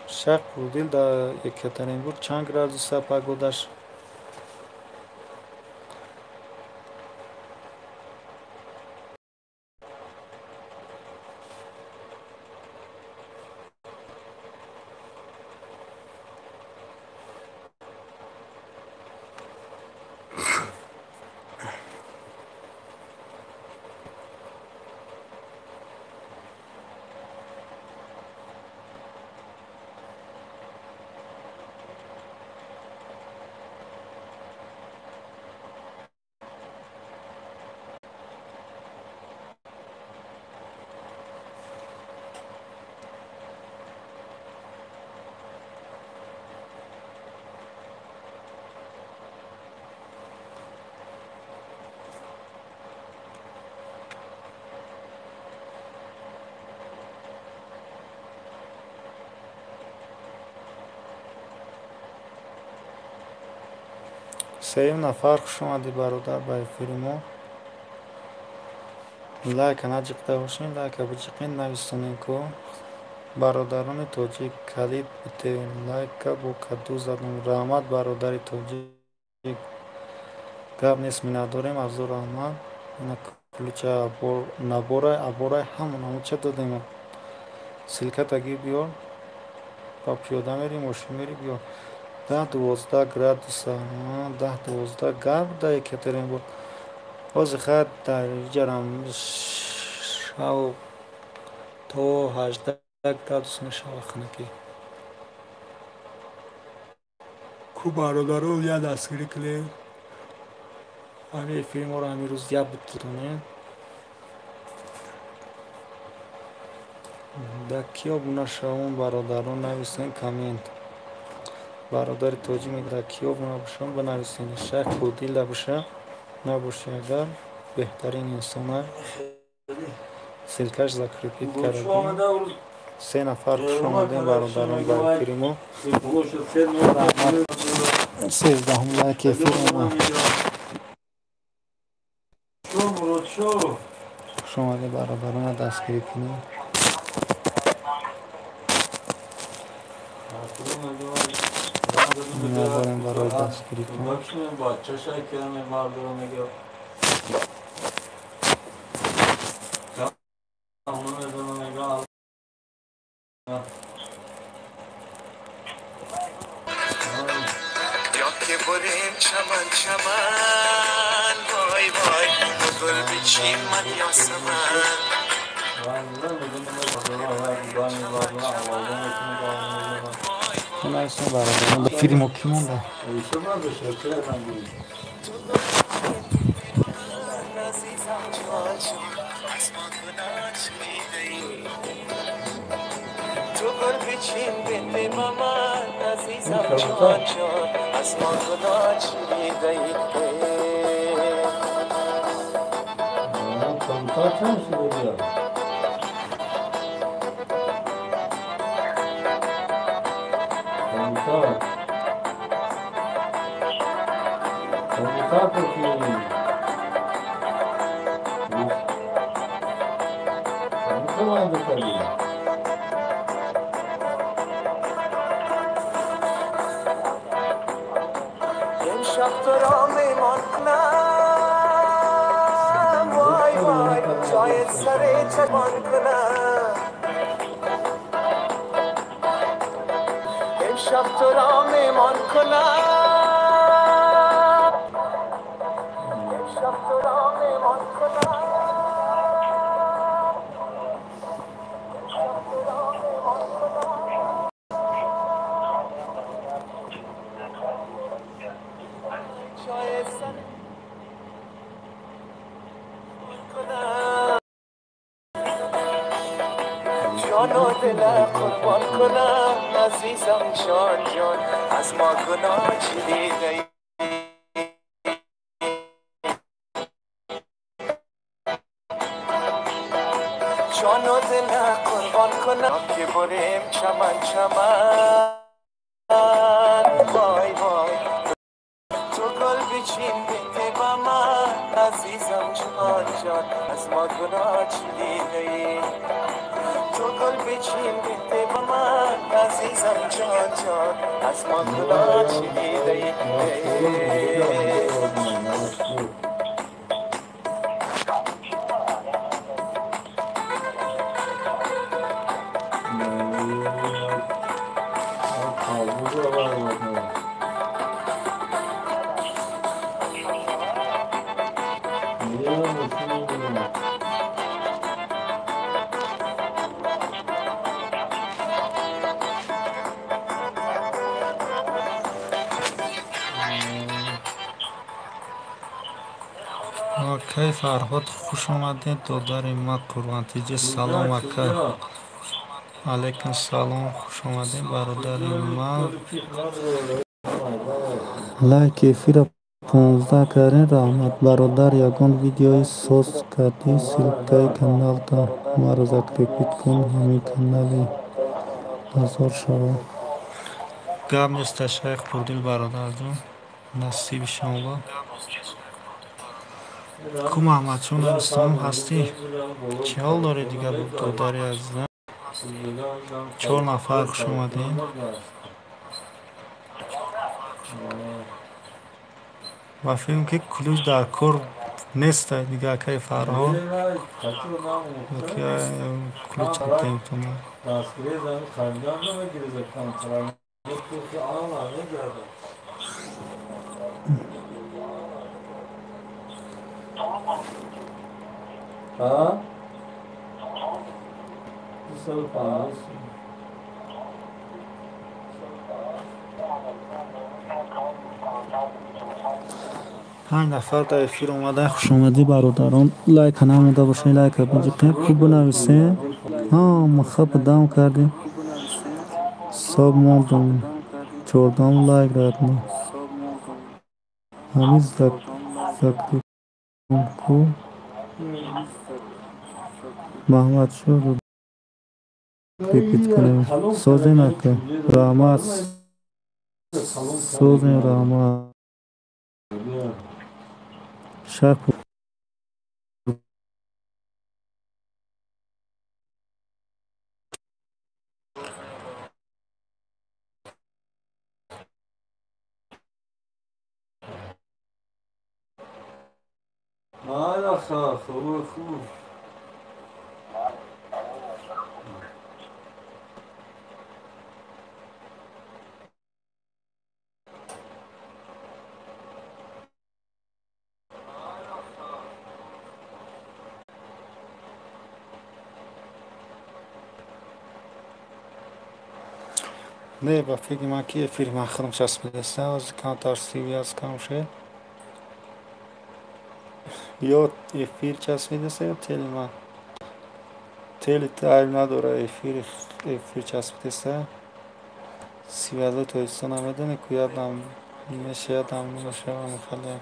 Шайх Пурдил дар Екатеринбург чанд градуса погодаш? Сеюм нафар хуш омадӣ бародар ба эфири мо. Лайка наҷиқда бошем, лайка биҷиқен, нависонем ку. Бародарони тоҷик калид битевем, лайка бо каду задум. Раҳмат бародари тоҷик. Гап нест, миннатдорем, афзор раҳмат. Ина ключа наборай, аборай ҳамон ҳамуча додем. Ссылка таги биёр. Ба пиёда мери, мошин мери биёр. 10-12 градуса, 10-12 гарм дар Екатеринбург. Ҳозир хай дар иҷарам шав то 18 градус мешава хунукӣ. Ку бародарон я дастгирӣ кунем. Ҳамин эфири моро ҳамин рӯз як битонем. Дар ки обуна шавон бародарон нависен коммент. Бародари тоҷик мегӯяд ки обуна бошам бинависен. Шайх Пурдил набоша, набоши агар беҳтарин инсона. Ссылкаш закрепит кардем. 3 нафар хуш омадем бародарон ба эфири мо. 13 лайк эфир омад. Хуш омадем бародарона дастгирӣ кунем. Миннатдорем барои дастгиритон. Бародарон филмо ки монда? جان و دل قربان کنم عزیزم جان جان از ما گناه چی دیده ای جان و دل قربان کنم که بریم چمن چمن وای وای تو گل بچین بده با من عزیزم جان جان از ما گناه چی دیده ای تو گل بچین بده با من عزیزم جان جان از ما گناه چی دیده ای. Акай Фарҳод, хуш омадед, додари ма Қурбонтиҷӣ. Салом ака. Алайкум салом, хуш омадед, бародари ма. Лайк эфира 15 карен, раҳмат бародар. Ягон видеои соз кардӣ, ссылкаи каналта маро закрепить кун, ҳамин канали ҳазор шава. Гап неста, шайх Пурдил бародарҷон, насиби шумо. Ку Маҳмадҷон Ислом ҳастӣ? Чӣ ҳол дорӣ дигар, додари азизам? 4 нафар хуш омадем. Ва филм ки ключ дар кор нест дига, акаи Фарҳод. Ключ додем. ها؟ 250. 5 нафар дар эфир омада. Хуш омадӣ бародарон. Лайка намуда бошед, лайка биҷиқем, хуб бинависем. Ҳа, хаб дам кардем. Соб мондум. 14 лайк радно. Ҳамин закреп ку Маҳмад шуд репит кунем. Созем ака. Раҳмат. Созем, раҳмат. Шайх خوب. Не, ба фикри ман ки эфири ман худам часпидаста, ҳозир камтар сивиаз кам шуд. Ё эфир часпидаста, ё тели ман. Тели айб надора, эфир часпидаста. Сивиазои Тоҷикистон намедонӣ ку ядам меша, ядам намешава мехале.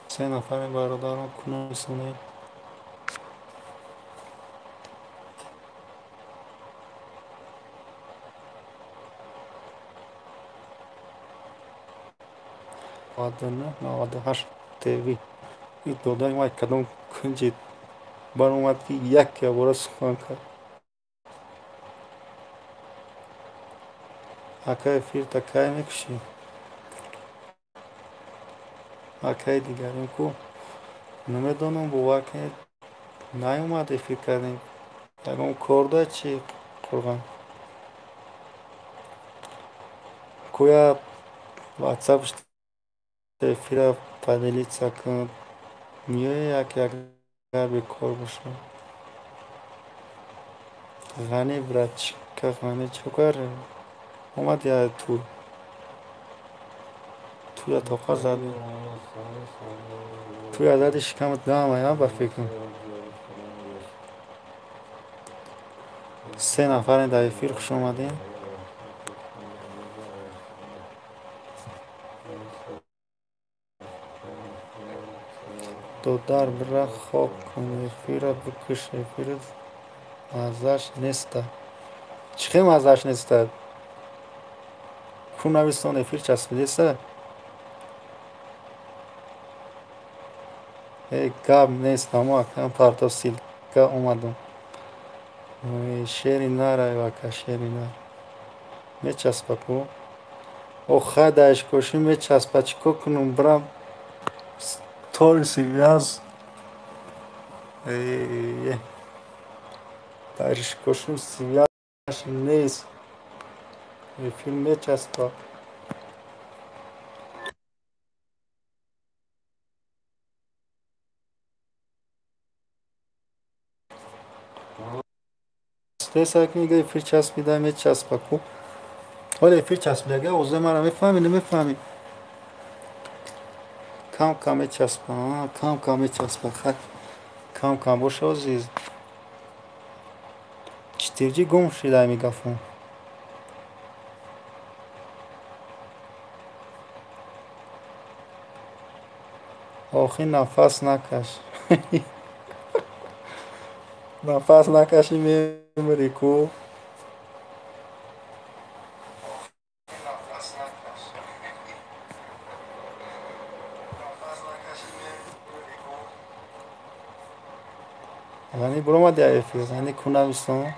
Се нафари бародарон кунонисонед. 99 98 ТВ. И додари ман кадом кунҷи баромад ки як ябора сухан кард. Ака, эфирта кай мекушӣ? Акаи дигарем ку намедонам, бовар кунед, наёмад эфир кардем. Ягон кор да чи қурған? Куя ватсап эфира поделиться кун. Миёя як агар бекор бошад. Ғани братчика, Ғани чӣ кар? Омад я ту. Туя тоқа зад. Туя зади шикамат дама, я ба фикрам. Се нафарем дар эфир, хуш омадем. Додар бира хоб кун, эфира бикуш, эфир маззаш неста. Чӣ хел маззаш неста? Ку нависон эфир часпидеса? Э, гап нест, амо акам парто силка омадам. Шери нар, ай ака, шери нар. Мечаспа ку? Охай да ишкошӣ мечаспа, чӣ кор кунам, бирам тори связ. Дар ишкошим связь нест. Эфир мечаспа. Теса книга эфир часпида мечаспа ку. Ҳоло эфир часпидага, озе мара мефаҳмӣ, намефаҳмӣ? Кам кам мечаспа, кам кам мечаспа. Хай кам кам боша ози. Читирҷи гум шида мегафон. Охи нафас накаш. Нафас накаши мемирӣ ку. Ғани биромад я эфир, Ғани ку нависон?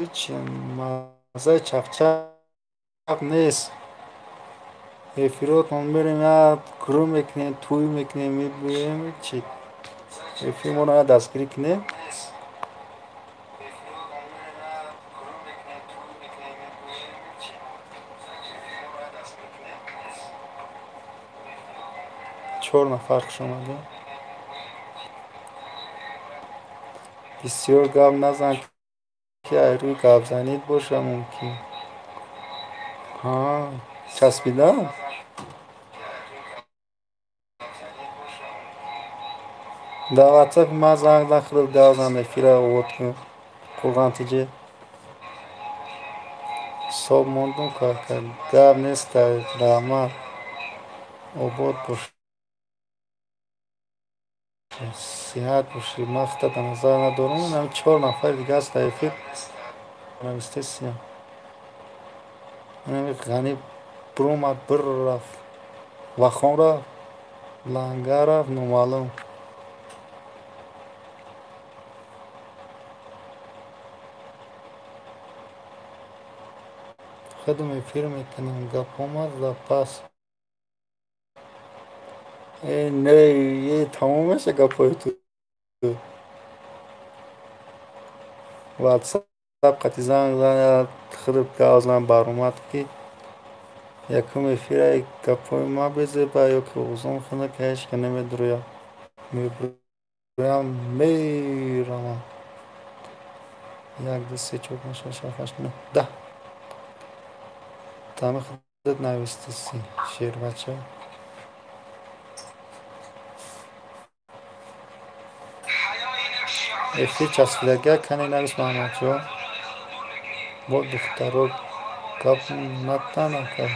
Ҳеч маззаи чақчақ нест. Эфиротон мерем, як гурӯҳ мекунем, тӯй мекунем, мебием, чи эфир моро як дастгирӣ кунем. Чор нафар хуш омадем. Бисёр гап назан ки ай рӯи гапзанит боша мумкин. Ҳа, часпидам? Дар ватсапи ман занг зан, худат гап зан, эфира овод кун. Қурған тиҷе. Соб мондум кака, гап нест, раҳмат. Обод бош. Сиҳат бошӣ. Ман худта дар назар надорам. Инам чор нафари дига аст дар эфир. Навистесиям. Инами Ғани биромад, бир рафт. Вахон рафт, Лангар рафт, номаълум. Худам эфир мекунам, гап омад запас. Э, не, тамом меша гапҳои ту. Ватсап қати занг зан, худат гап зан, баромад ки якум эфира гапҳои ма безеба ё ки овозон хунак, ҳеч ка намедурӯям. Мебурӯям, меравам. Як, ду, се, чор, панҷ, шаш, ҳафт, ҳашт, нӯҳ, даҳ. Тами худат навистиси, шербача. Эфир часпидага кане навис Маҳмадҷон. Бо духтаро гап натан ака.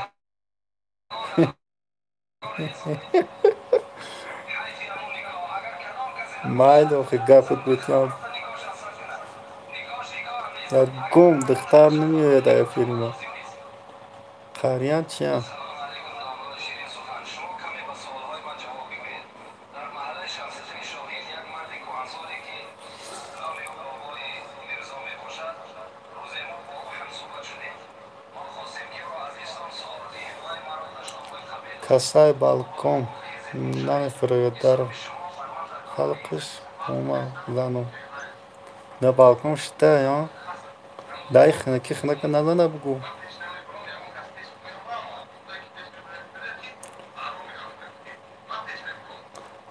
Майли охи гапат бутям. Ягон духтар намеояд ай филма. Қариян чиям? Касай балкон намефурояд дар халқиш ума зану. На балкон шита ё? Дай хинаки хинака назана бугу.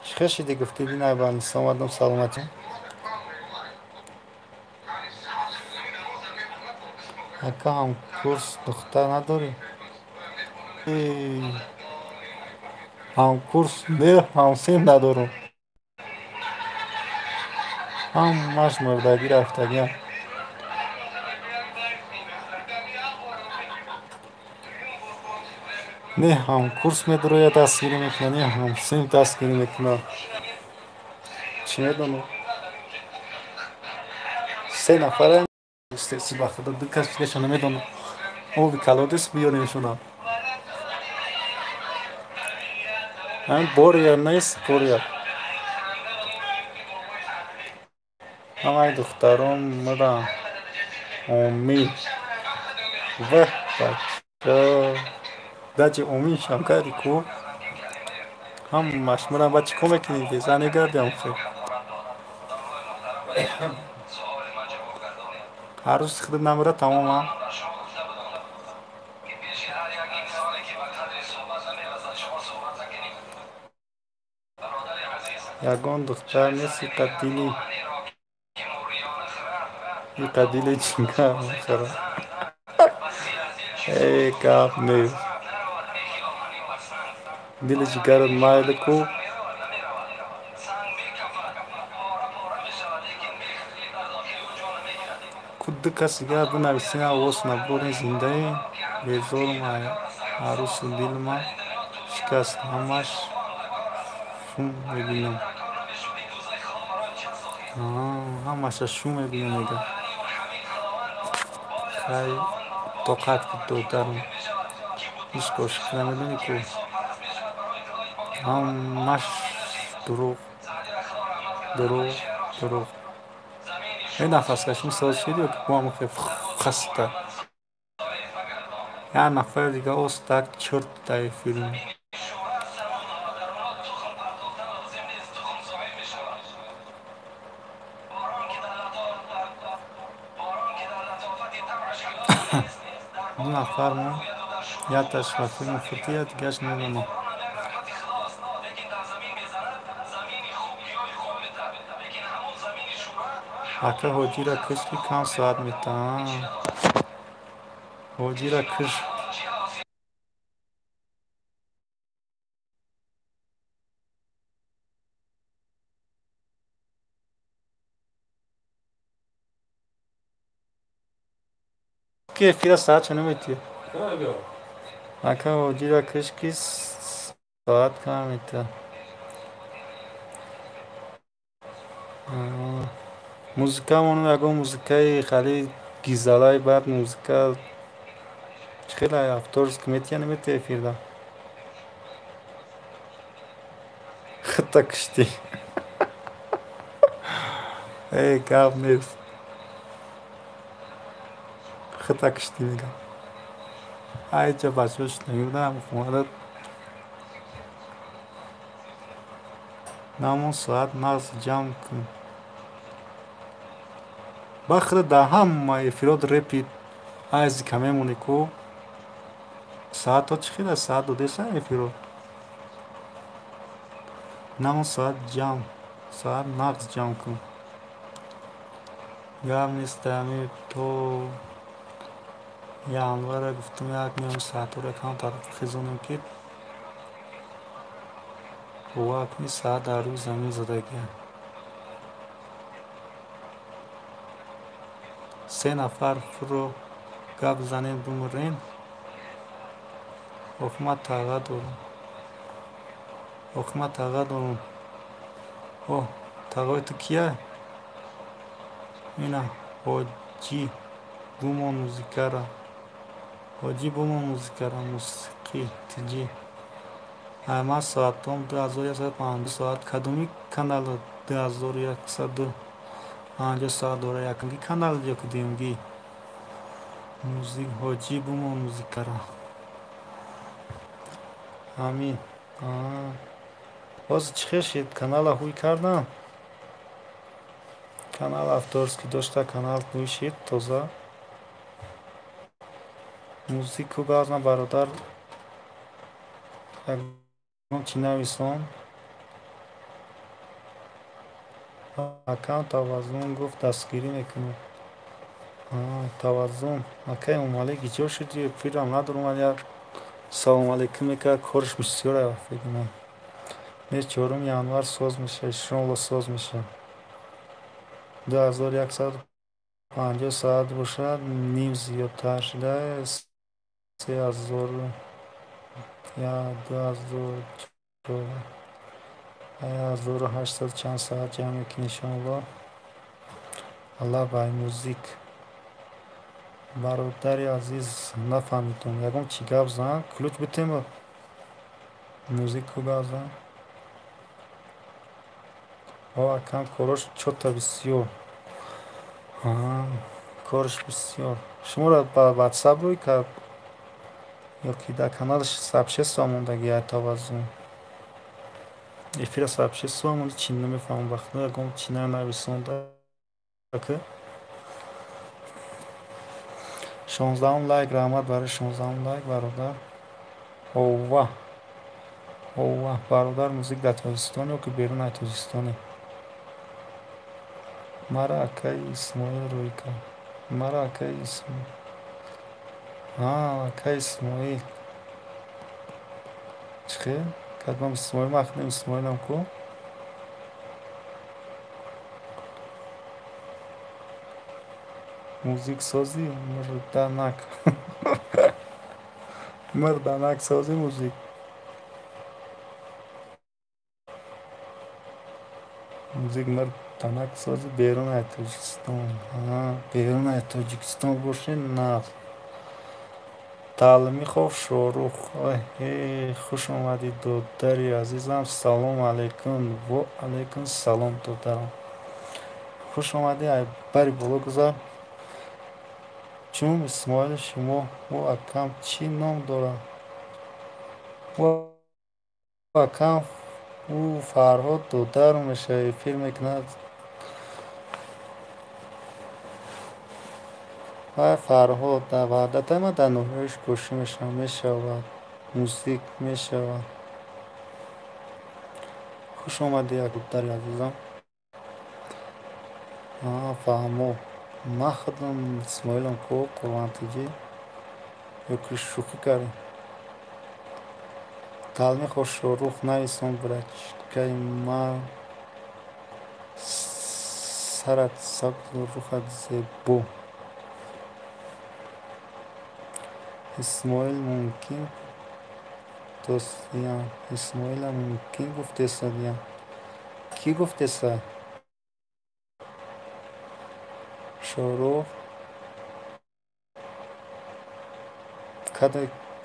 Чӣ шиди гуфтӣ бинай ба нисо омадам саломатӣ. Ака ҳамкурс духтар надорӣ? Ҳамкурс не, ҳамсин надорам. Ҳамаш мурдагӣ рафтагиам. Не ҳамкурс медурояд дастгирӣ мекунад, не ҳамсин дастгирӣ мекунад. Чӣ медонам? Се нафара ба худо ду кас дигаша намедонам. Оби калодис биёремшонам. Ҳам бория нест, бория. Ҳамаи духтарон муранд. Омин. Ваҳ бача. Даҷи омин шам карди ку? Ҳамаш муранд. Ба чӣ кор мекунӣ? Беза негардиам хел. Ҳар рӯз худат намура тамома. Ягон духтар нест иқадили иқадили ҷигар мехӯрад. Э гап нест. Дили ҷигарат майли ку? Ку ду кас дигар бинависем овоз набурем зиндаем. Безорум арӯсу дилма шикаст ҳамаш шум мебинам. Ҳамаша шум мебинам мега. Хай тоқат ки додарам. Ҳеҷ ошиқ намедонӣ ку? Ҳамаш дурӯғ, дурӯғ, дурӯғ. Э нафаскашӣ соз шид ё ки бо ҳам хел хаста? Як нафари дига остак чурт дар филм. Ду нафар мо якташ ба филм хурдӣ, я дигараш намедонам. Ака ҳоҷира киш ки кам соат метаҳад. Ҳоҷира киш. Ки эфира соат ча наметиҳад? Ака ҳоҷира киш ки соат кам метаҳад. Музикамон ягон музикаи хеле гизалаи бад музика хеле авторск метиҳа наметиҳа эфирда? Худта куштӣ. Э гап нест. Худта куштӣ мегам. Айча бачаҳо шунавӣ будам хонада намон соат нағз ҷамъ кун. Бахра дар ҳама эфирот репи айзика мемонӣ ку? Саатҳо чӣ хел аст? Саат додеса эфирот? Намон соат ҷамъ, соат нағз ҷамъ кун. Гап нест ами то январа гуфтум як меом саатҳоро камтар хезонем ки бовар кунӣ саат дар рӯи замин задагиам. Се нафар фуро гап занем бимурем. Ох ман таға дорам. Ох ман таға дорам. Оҳ Тағои ту кия? Ина ҳоҷӣ бумон музикара. Ҳоҷӣ бумон музикара мусиқӣ тиҷӣ. Ама соатом 2150 соат кадоми канал 2150 соат дора якумги канал ё ки дуюмги? Музик ҳоҷӣ бумон музикара. Ҳамин. Ҳозир чӣ хел шид? Канала ҳуй кардам. Канал авторский дошта, канал ҳуй шид тоза. Музику газна бародар. Ягон чӣ нависон. Аккаунт Таваззун гуфт дастгирӣ мекунад. Таваззун. Акай Эмомалӣ гиҷо шуди? Фирам надорум, як салом алейкум мекард, корш бисёр фикр. Не 4 январ соз мешавад, иншоалло соз мешавад. 2150 соат бошад, ним зиёдтар шуда, 3000 я 2800 чанд соат ҷамъ мекунӣ иншоалло. Аллаҳ бай музик. Бародари азиз, нафаҳмидум. Ягон чӣ гап зан? Ключ битем музику гап зан. О, акам корош чота бисёр. Корш бисёр. Шуморо ба WhatsApp рӯй кард ё ки дар каналаш сообщество мондагӣ ай Таваззун. Эфира сообщество монда, чӣ намефаҳмам вақт ягон чӣ нанависонда ки 16 лайк, раҳмат барои 16 лайк бародар. Ова. Ова, бародар музик дар Тоҷикистон ё ки берун аз Тоҷикистоне? Мара акаи Исмоил рӯй кард. Мара акаи Исмоил. Акаи Исмоил. Чӣ хел? Кадом Исмоил? Ман худам Исмоилам ку? Музик созӣ? Мурданак. Мурданак созӣ музик. Музик мурданак созӣ берун аз Тоҷикистон. Берун аз Тоҷикистон бошед, нағз. Талмихов Шорух. Хуш омадӣ додари азизам. Салом алейкум. Во алейкум салом додарам. Хуш омадӣ, ай бари боло гузар. Чун Исмоили шумо, ӯ акам чӣ ном дорад? Ӯ акам ӯ Фарҳод додар мешавад, эфир мекунад. Вай Фарҳод дар ваҳдатаи ман дар ноҳияи Кӯшӣ мешавад. Музик мешавад. Хуш омадӣ, як додари азизам. Фаҳмо. Ман худам Исмоилам ку Қурбонтиҷӣ ё ки шӯхӣ кардем. Талмихов Шорух нависон брачкаи ман сарат сабзу рухат зебо. Исмоил мумкин тосиям. Исмоила мумкин гуфтесадиям. Кӣ гуфтеса? Шорух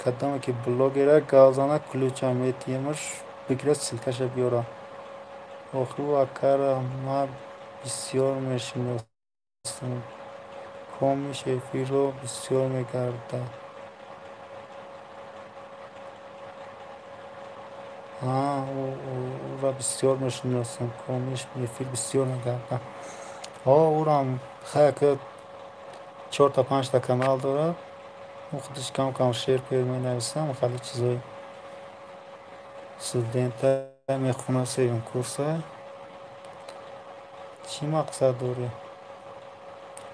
кадоме ки блогера гавзана ключа метиемаш бигира ссилкаша биёра. Охи ӯ акара ман бисёр мешиносам. Комиш эфирро бисёр мегардад. Ӯро бисёр мешиносам. Комиш эфир бисёр мегардад. Ӯрам хай ки 4-5 та канал дорад. Ӯ худаш кам-кам шеър пер менависам, хеле чизои студента мехонад сеюм курса. Чӣ мақсад дорӣ?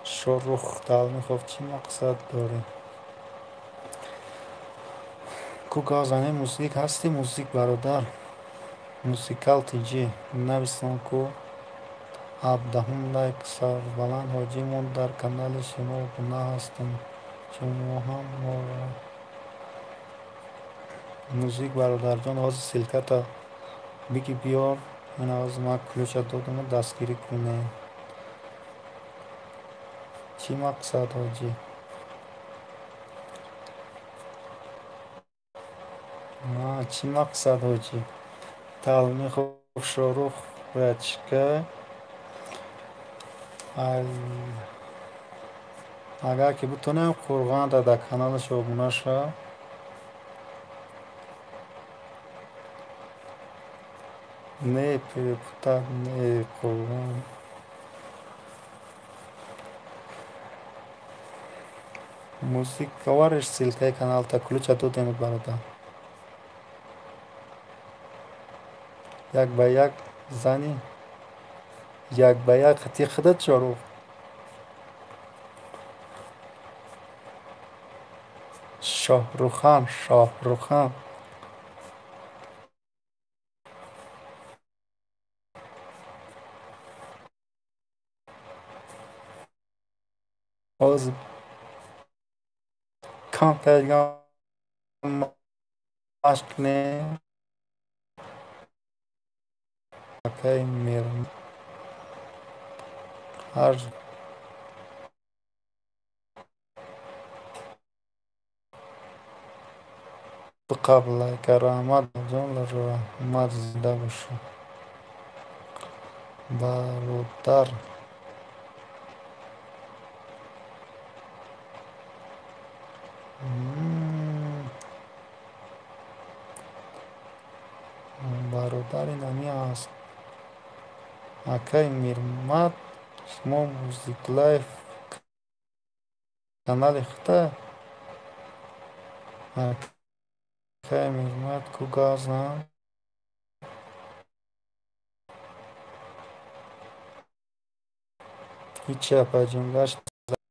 Шорух Талмихов чӣ мақсад дорӣ? Ку гавзане музик ҳасти музик бародар. Музикал тиҷӣ нависон ку. 17 лайк сарбаланд ҳоҷӣ мо дар канали шумо обуна ҳастем. Шумо ҳам моро музик бародарҷон, ҳозир ссилката биги биёр. Ин ма ключа додаму дастгирӣ кунем. Чӣ мақсад, ҳоҷӣ? Чӣ мақсад, ҳоҷӣ? Талмихов Шорух Рачка. Агар ки бутонем, Қурғанда дар каналаш обуна шав. Не перепутать, не Қурғон. Музик овариш, ссылкаи каналта, ключа додем, бародар. Як ба як зани, як ба як хати худат, Шорух. Шоҳрухан, Шоҳрухан. Ҳозир камтар машқ кунем. Акаи Мир ҳар қабл лайка. Раҳмат, ҷон, раҳмат, зинда бошӣ, бародар. Бародар, ин ҳамин аст. Акаи Мирмат, шумо Музик Лайф канали худа? Акаи Мирмат, ку газам? Ҳичи, апаҷон, гашт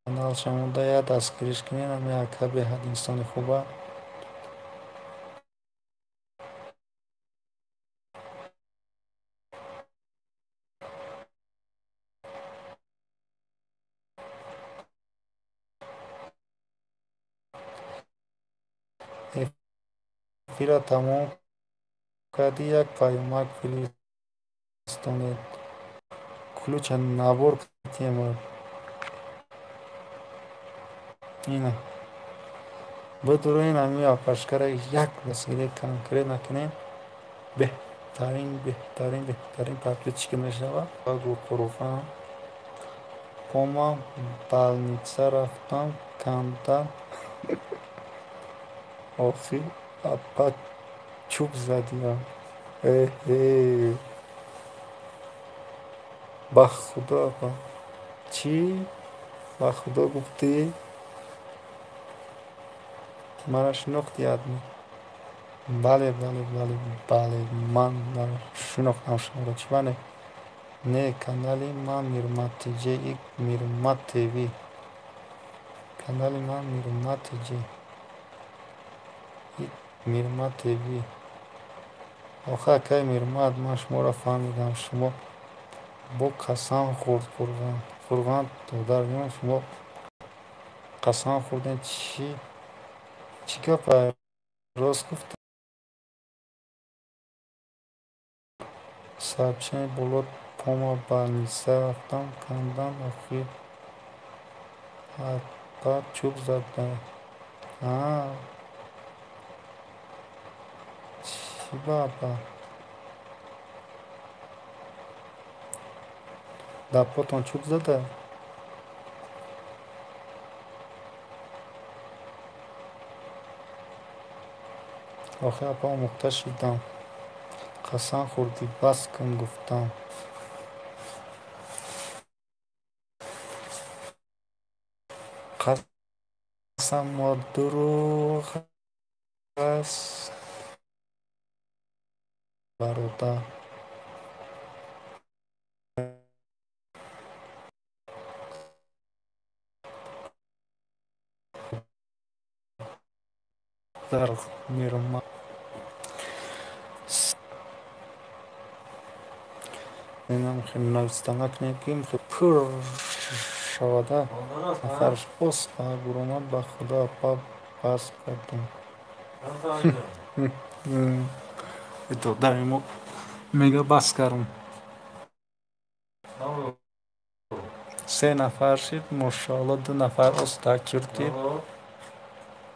каналша монда, як дастгириш кунед. Ҳами ака беҳад инсони хуба. Эфира тамом кардӣ, як паёмак фиристонед. Ключа набор тема. Ина бидуроин, ҳами апашкара як дастгирӣ конкрет накунем, беҳтарин, беҳтарин, беҳтарин подписчик мешавад. Қурғон пома больница рафтам, канда. Охир апа, чӯб задиям. Эҳе, ба худо, апа, чӣ? Ба худо гуфтӣ, мара шинохтӣ адми? Бале, бале, бале, бале, ман шинохтам шуморо. Чӣ бане? Не, канали ман Мирмат ТЖ, Мирмат ТВ. Канали ман Мирмат ТЖ, Мирмат ТВ. Охи, акаи Мирмат, ман шуморо фаҳмидам. Шумо бо қасам хӯрд, Қурғон. Қурғон, додарҷон, шумо қасам хӯрдем. Чӣ, чӣ гапа? Рост гуфтам. Сообщение боло пома больница рафтам, кандам. Охир апа, чӯб зада. Чӣ ба, апа? Дар потон чӯб зада? Охир, апа, омӯхта шудам. Қасам хӯрдӣ, бас кун гуфтам. Қасам мо дурӯғ аст, бародар. Дар Мирмат инам нависта накунем, ки пур шавада. Нафарш боз буромад. Ба худо, апа, бас кардам. Додари мо. Мега бас карм. Се нафар шид, мошоалло 2 нафар оста киртид.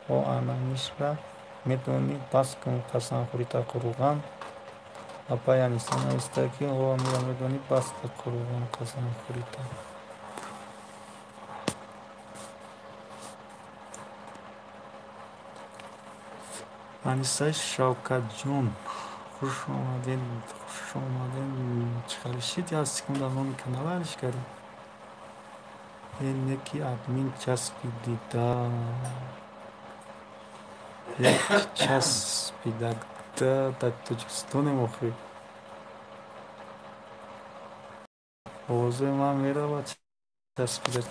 О анамишра медони бас кун қасамхӯрита қурған. Апай Аниса нависта ки о амира медони бас та қурған қасамхӯрита. Аниса Шавкатҷон, хуш омадед, хуш омадед. Чӣ хеле шид, як секунда номи канала алиш кардем. Ин неки админ часпидида. Як часпидагда дар Тоҷикистонем охир. Овозои ман меравад часпида.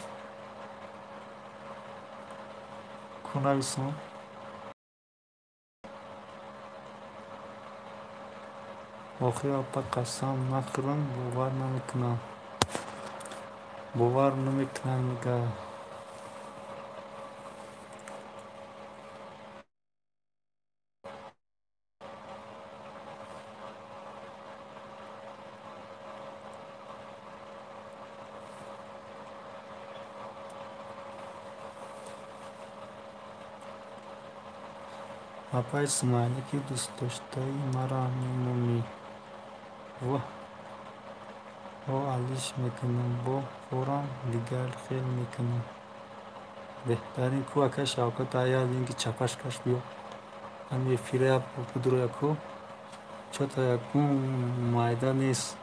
Ку нависон? Охир апа қасам нахӯрам, бовар намекунам. Бовар намекунам мега. Апай Смайлики дӯстдоштаи мара мемонӣ. Воҳ, о алиш мекунам, бо хорам дигар хел мекунам. Беҳтарин ку акай Шавкат ая линки чапаш каш биё. Ҳами эфира будроя ку. Чота якун майда нест.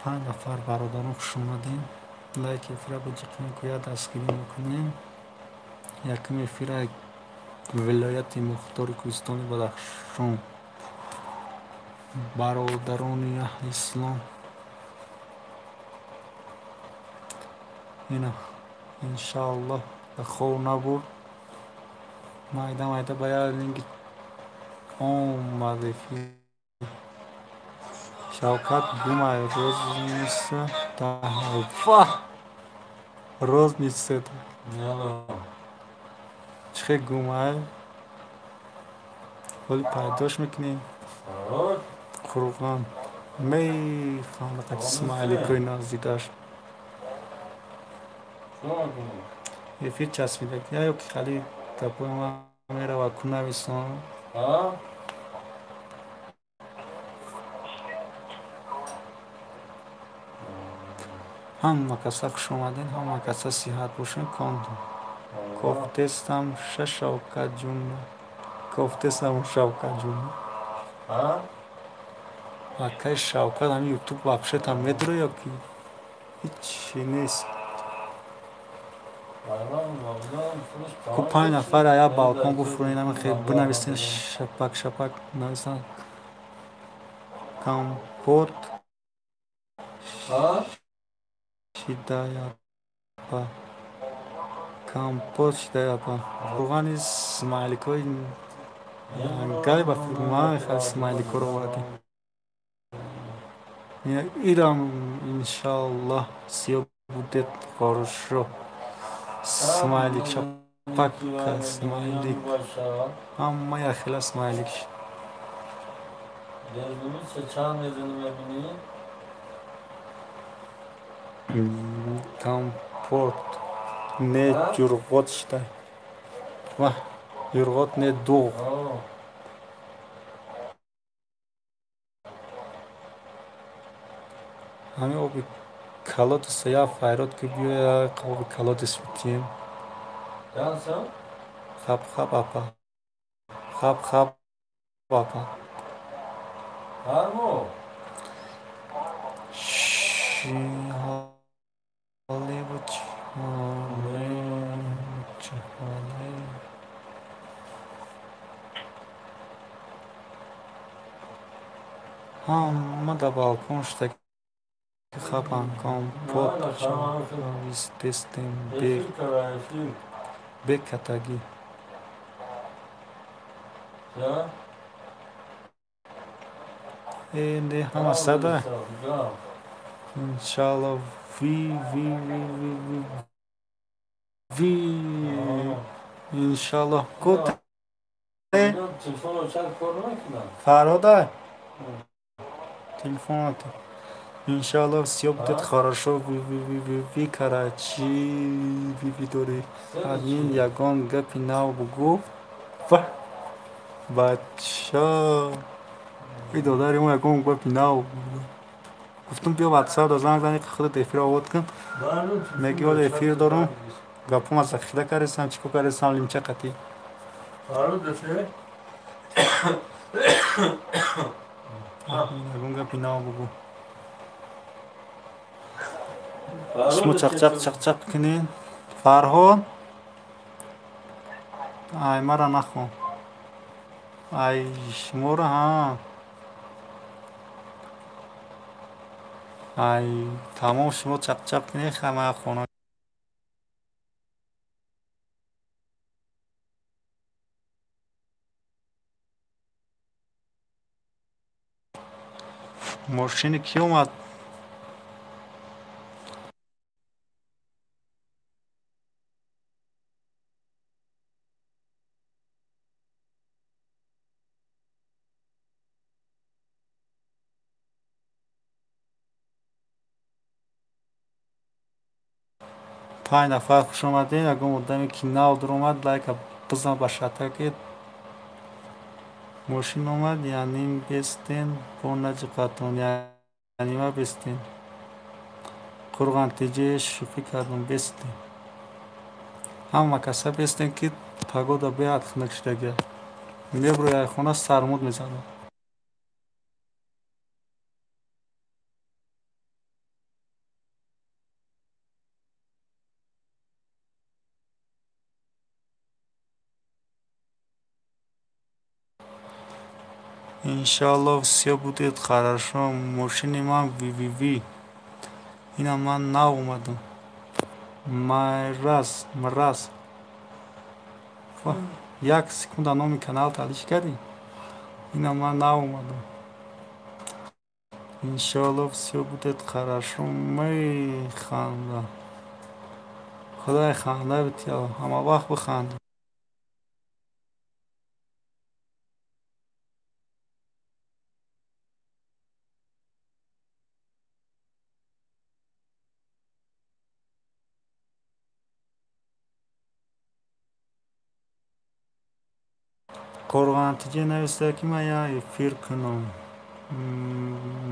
Панҷ нафар бародарон хуш омадем. Лайк эфира биҷиқем, куя дастгирӣ мекунем. Якум эфира вилояти Мухтори Кӯҳистони Бадахшон. Бародарони аҳли ислом. Ина иншааллоҳ хов набурд. Майда майда ба як линки омад эфир. Шавкат гумай розница таҳфа. Розница. Чихе гумай? Ҳоли пайдош мекунем. Қурғон. Механдақат смайликои наздикаш. Эфир часпида. Я ё ки хали гапои ман меравад ку нависон. Ҳама каса хуш омадед, ҳама каса сиҳат бошед. Кофтестам ша Шавкатҷун. Кофтестам Шавкатҷун. Акай Шавкат ҳами ютуб вообще-там медура ё ки ҳичи нест. Ку 5 нафар ая балкон буфурӯед, ҳама хел бинависен шапак шапак нависан. Компот шидаяпа. Компот шидаяпа. Рӯғани смайликои гай ба фирма хел смайликоро овардем. Ирам иншааллоҳ сиё будет хорошо. Смайлик шапак смайлик. Ҳама яхела смайлик. Компот не ҷурғот шидай. Ваҳ, ҷурғот не дуғ. Ҳами оби калотиса я файрод ки биёя оби калотис битием. Хаб хаб апа. Хаб хаб апа. Ҳама дар балкон шуда хабам компот тестем бекатагӣ. Не ҳама сада. Иншалло ви ви ви ви ви ви иншалло кут Фарҳода телефонат иншалло всё будет хорошо. Ви ви ви ви ви карачи ви ви дори админ ягон гапи нав бугӯ. Бача и додари мо ягон гапи нав гуфтум, биё ватсап да занг зани, худат эфир овод кун. Меги ҳол эфир дорум, гапума захира кардесам, чӣ кор кардесам, лимча қатӣ. Ягон гапи нав бугӯ. Шумо чақчақ чақчақ кунед. Фарҳод, ай мара нахон, ай шуморо ҳа, ай тамом, шумо чақчақ кунед, ҳама хона. Мошини кӣ омад? Панҷ нафар хуш омадем. Ягон одаме ки нав дуромад, лайка бизан ба шатаке. Мошин омад, яним бестен бо наҷиқатон, янима бестен. Қурған теҷе шӯхӣ кардам, бестен. Ҳама каса бестен, ки погода беҳад хунук шудагия. Меброяй хона, сармуд мезанад. Иншалло всё будет хорошо. Мошини ман ввв. Ина ман нав омадам. Майраз, мраз. Як секунда номи канал талиш кардӣ? Ина ман нав омадам. Иншалло всё будет хорошо. Механда. Худои ханда бития, ҳама вақт биханда. Қурғонтиҷа нависта, ки ман як эфир кунам.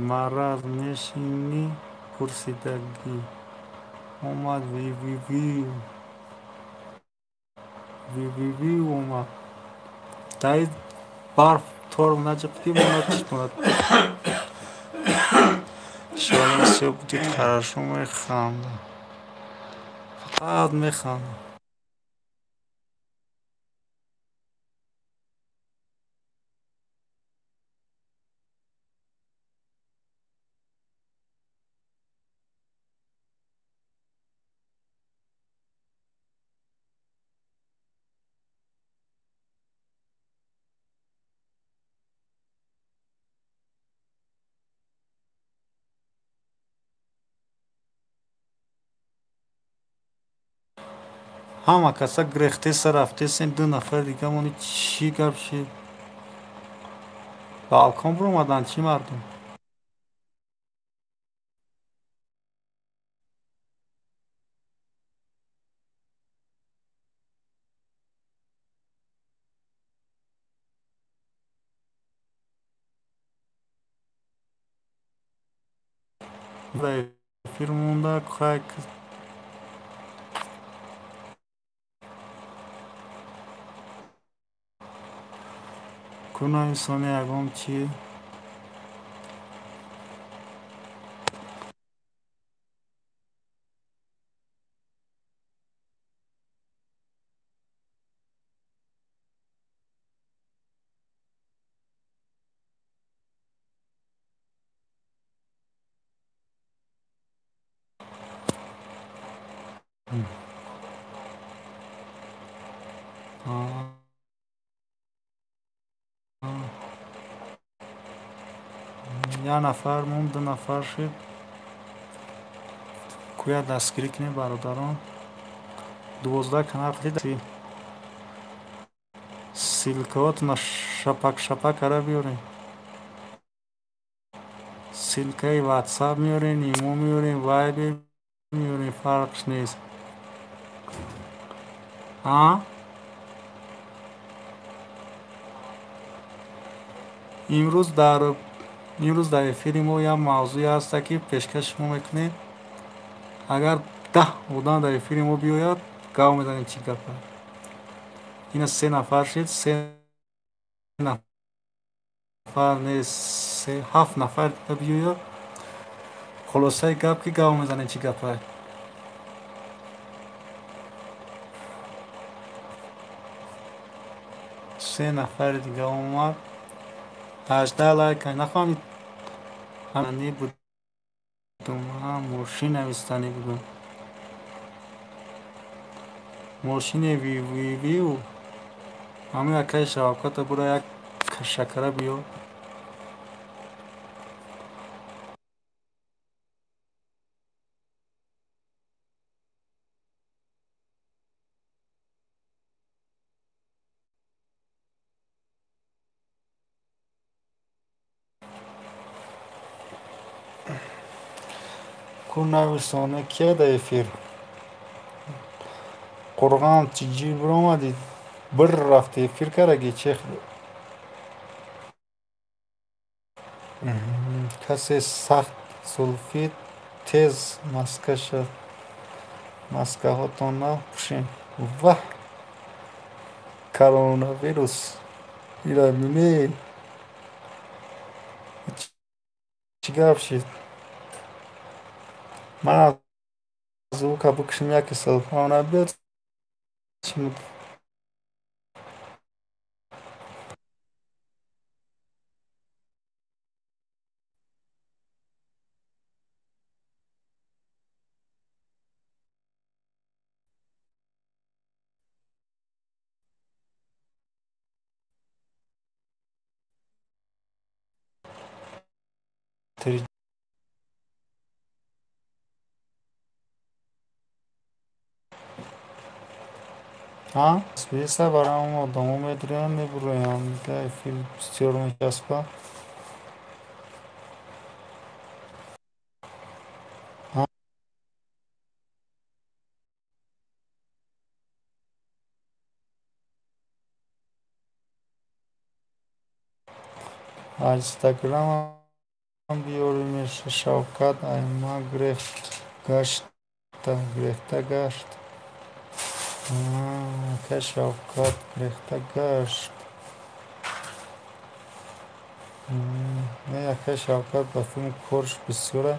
Мараз мешинӣ пурсидагӣ. Омад ввв. Ввв омад. Даи барф торм наҷиқти монад чӣ кунад? Иншалло всё будет хорошо. Механда. Фақат механда. Ҳама каса гирехтеса рафтесен, ду нафар дига мони, чӣ гап шид? Балкон биромаданд чӣ мардум? Эфир монда хай. Куна инсони ягон чӣ? Як нафар монд, ду нафар шуд. Куя дастгирӣ кунем бародарон. 12 канал қити ссылкаотона шапак шапак кара биёрем. Ссылкаи WhatsApp меёрем, имо меёрем, Viber меёрем, фарқш нест. А? Имрӯз дар эфири мо як мавзӯе ҳаст, ки пешкаши шумо мекунем. Агар 10 одам дар эфири мо биёяд, гав мезанем чӣ гапа. Ина 3 нафар шид, 3 нафар нест, 7 нафар биёяд. Хулосаи гап ки гав мезанем чӣ гапа. Се нафари дига омад. 18 лайк. Нахоҳам ани будум, мошин навистанӣ будум. Мошине вививив. Ҳамин акаи Шавката бура як шакара биё. Ку нависоне кия дар эфир? Қурғон чиҷи биромадӣ, бир рафти эфир кардаги чех. Касе сахт сулфид тез маскаша маскаҳотон напӯшем. Ваҳ! Коронавирус ира бинед. Чӣ гап шид? Ман звука бикушем, яке селфона биёд. Списа барам одамо медурям, мебуроям. Дига эфир бисёр мечаспа. Инстаграмам биёримеш. Шавкат айма гирефт гашта, гирефта гашт. Ака Шавкат гирефта гашт. Не, ака Шавкат ба филм корш бисёра.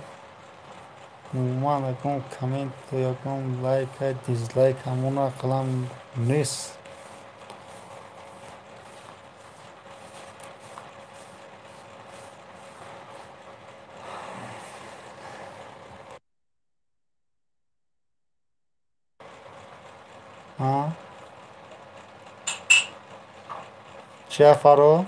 Умуман ягон коммент, ягон лайк, дизлайк ҳамон ақаллан нест. Чия фаро?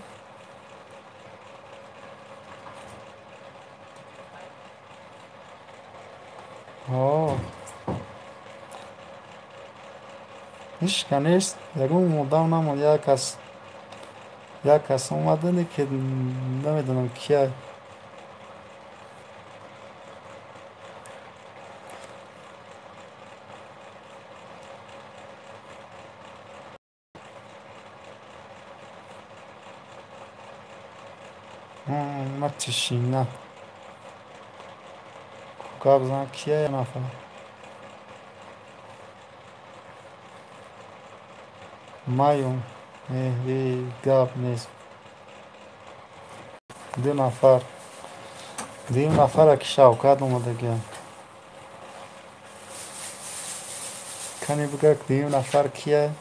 Ҳеч нест. Ягон одам намонд. Як кас омадане ки намедонам кия. Ма тишина. Гап зан кия я нафар? Маём. Гап нест. 2 нафар. 2 нафара ки Шавкат омадагиям. Кани бигак 2 нафар кия?